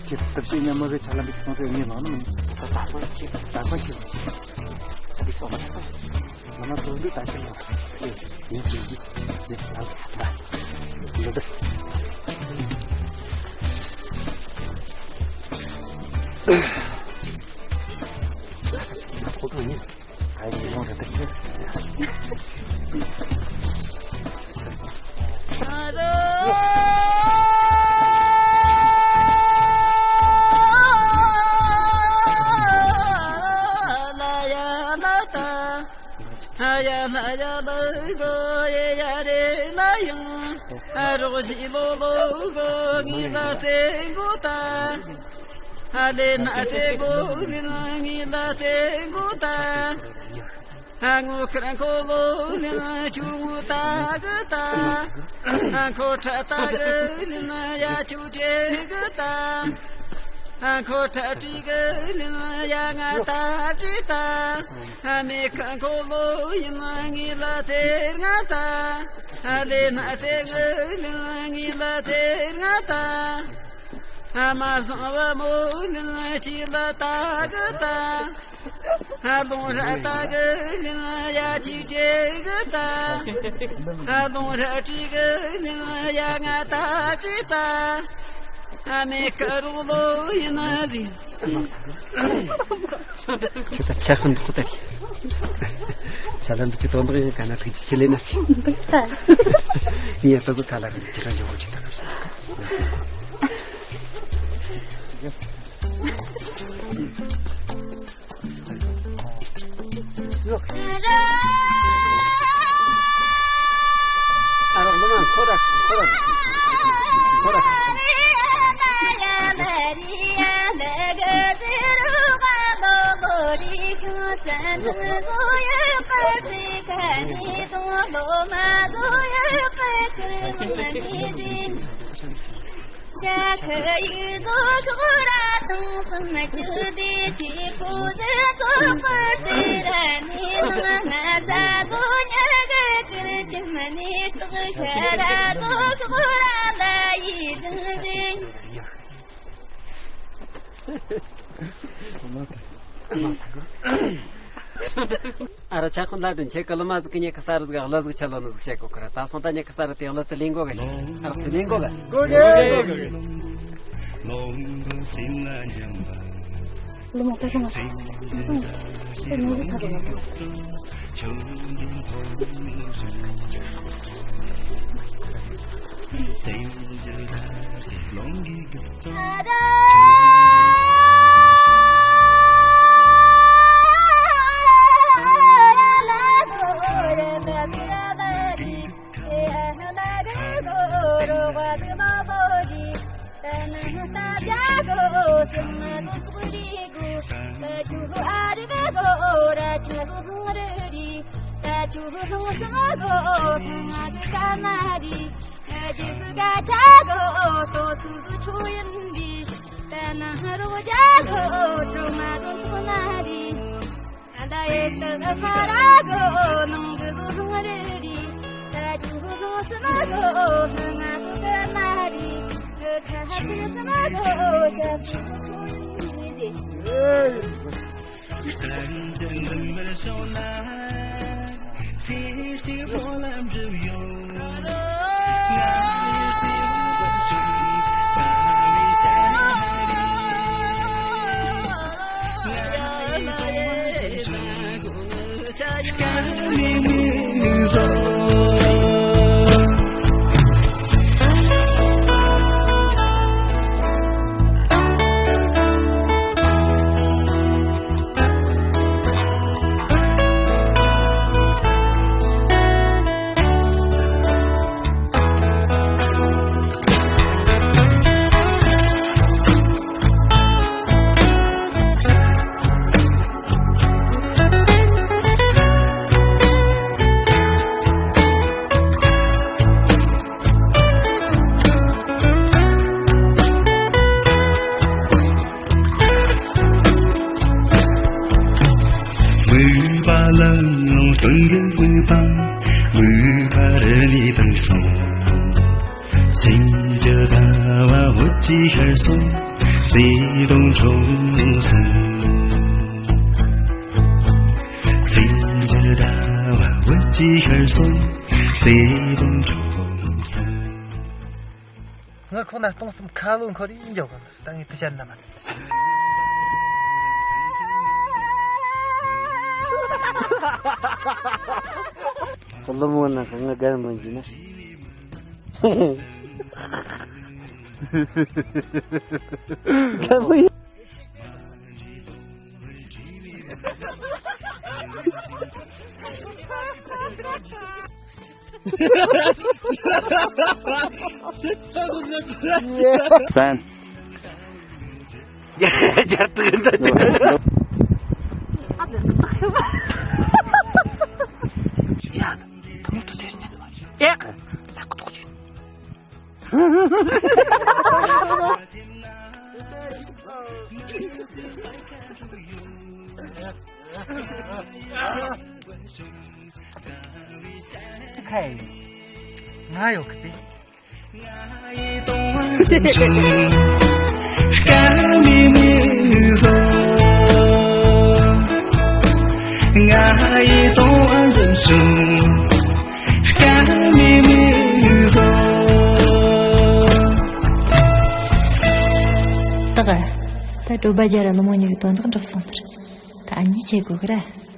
ཆི་ད་ཤི་ཉམས་མ་གི་ཆ་ལ་འདི་ཚོང་ཚོ་ངེས་ལ་ནི། ད་ད་སོང་ཆི། ད་སོང་ཆི། ད་འདི་སོང་མ་ད། ང་ཚོ་འདི་ད་ཅི་ལ་ཡིན་གྱི་ཡིན་གྱི་ཡིན་ལ་ལ་འདི་འདི། ཁོ་གང་ཡིན། ཨ་ཡིན་ཡོང་རེད་ད་ཅི། ཧ་ཡ་ལ་ཡ་ལ་གོ་ཡེ་ཡ་རེ་ལ་ཡང་ཨ་རོགས་ཞི་ལོ་ལོ་གོ་ངི་ལ་ཏེ་གོ་ཏ། ཧ་ལེ་ན་ཏེ་གོ་ནི་ལ་ངི་ལ་ཏེ་གོ་ཏ། ཧ་ངོ་ཁར་ཁོ་ལོ་ནི་ལ་ཆུ་ངུ་ཏ་གི་ཏ། ཧ་ཁོ་ཁྲ་ཏ་གི་ནི་ལ་ཡ་ཆུ་ཏེ་གི་ཏ། ཧ་ཁོ་ཁྲ་ཏི་གི་ནི་ལ་ཡ་ང་ཏ་ཏི་ཏ། ཨ་མེ་ཁ་ཁོ་ལོ་ཡིན་ང་ལ་དེར་ང་ད། ཨ་ལེ་ན་དེ་ང་ལ་ང་ལ་དེར་ང་ད། ཨ་མ་སང་བ་མོ་ལ་ཅི་ལ་ད་གི་ད། ཨ་ལོང་ར་ད་གི་ལ་ཡ་ཅི་ཅེ་གི་ད། ཨ་ལོང་ར་ཅི་གི་ལ་ཡ་ང་ད་ཅི་ད། ཨ་མེ་ཁ་རོ་ལོ་ཡིན་ན་ཟིན། ཁྱོད་ད་ཆ་ཁ་འདུག་ད། ཆ་ལ་འདུག་ཅི་དོན་དག་ཡིན་ག་ན་ཐུག་ཅི་ཆི་ལེ་ན། འདུག་ད། ངས་ད་ཚོ་ཐ་ལ་རེ་ཅི་ར་འཇོག་གོ་ཅི་ད་ན་སོང་། ཨ་ར་ཆ་ཁོ་ལ་དྲིན་ཆེ་གི་ལ་མ་ཟིག་གི་ཉེ་གི་ས་རུ་ཟིག་ག་ལ་ཟིག་ཆ་ལོ་ནི་ཟིག་བཤད་གོ་གི་ར། ད་སོང་ད་ཉེ་གི་ས་རུ་དེ་ལ་དུ་ལེན་གོ་གི། ཨ་ར་ཚུ་ལེན་གོ་གི། གོ་གི། ལོ་མ་ད་ག་ན། ད་ནི་ད་ག་ན། ང་ཁོག་ན་སྟོང་གསུམ་ཁ་ལོ་འཁོར་ཡིན་འཇོག་གམ། ད་ངས་དུ་ཤར་ན་མ་ཐུབ། ཀླུ་མོ་ན་ཁ་ང་རྒན་མོ་ཡིན་ན། རྒན་མོ་ཡིན། བཙན། རྒྱལ་དུ་འདི། ཡ། ད་མོ་ཏོ་ཟེར་ཉེ་ཟེར་བ། ཨེ། ལ་ཀོ་ཏོག་ཅིག། ཁའི། ང་ཡོད་གི་པས། ད་ག་ད་གྲོ་པ་རྒྱ་ར་ནུ་མོ་གཉིས་ཀྱི་དོན་དག་འགྲུབ་སོང་ཟེར། ད་ཨ་ནི་བྱེད་དགོས་གི་ར།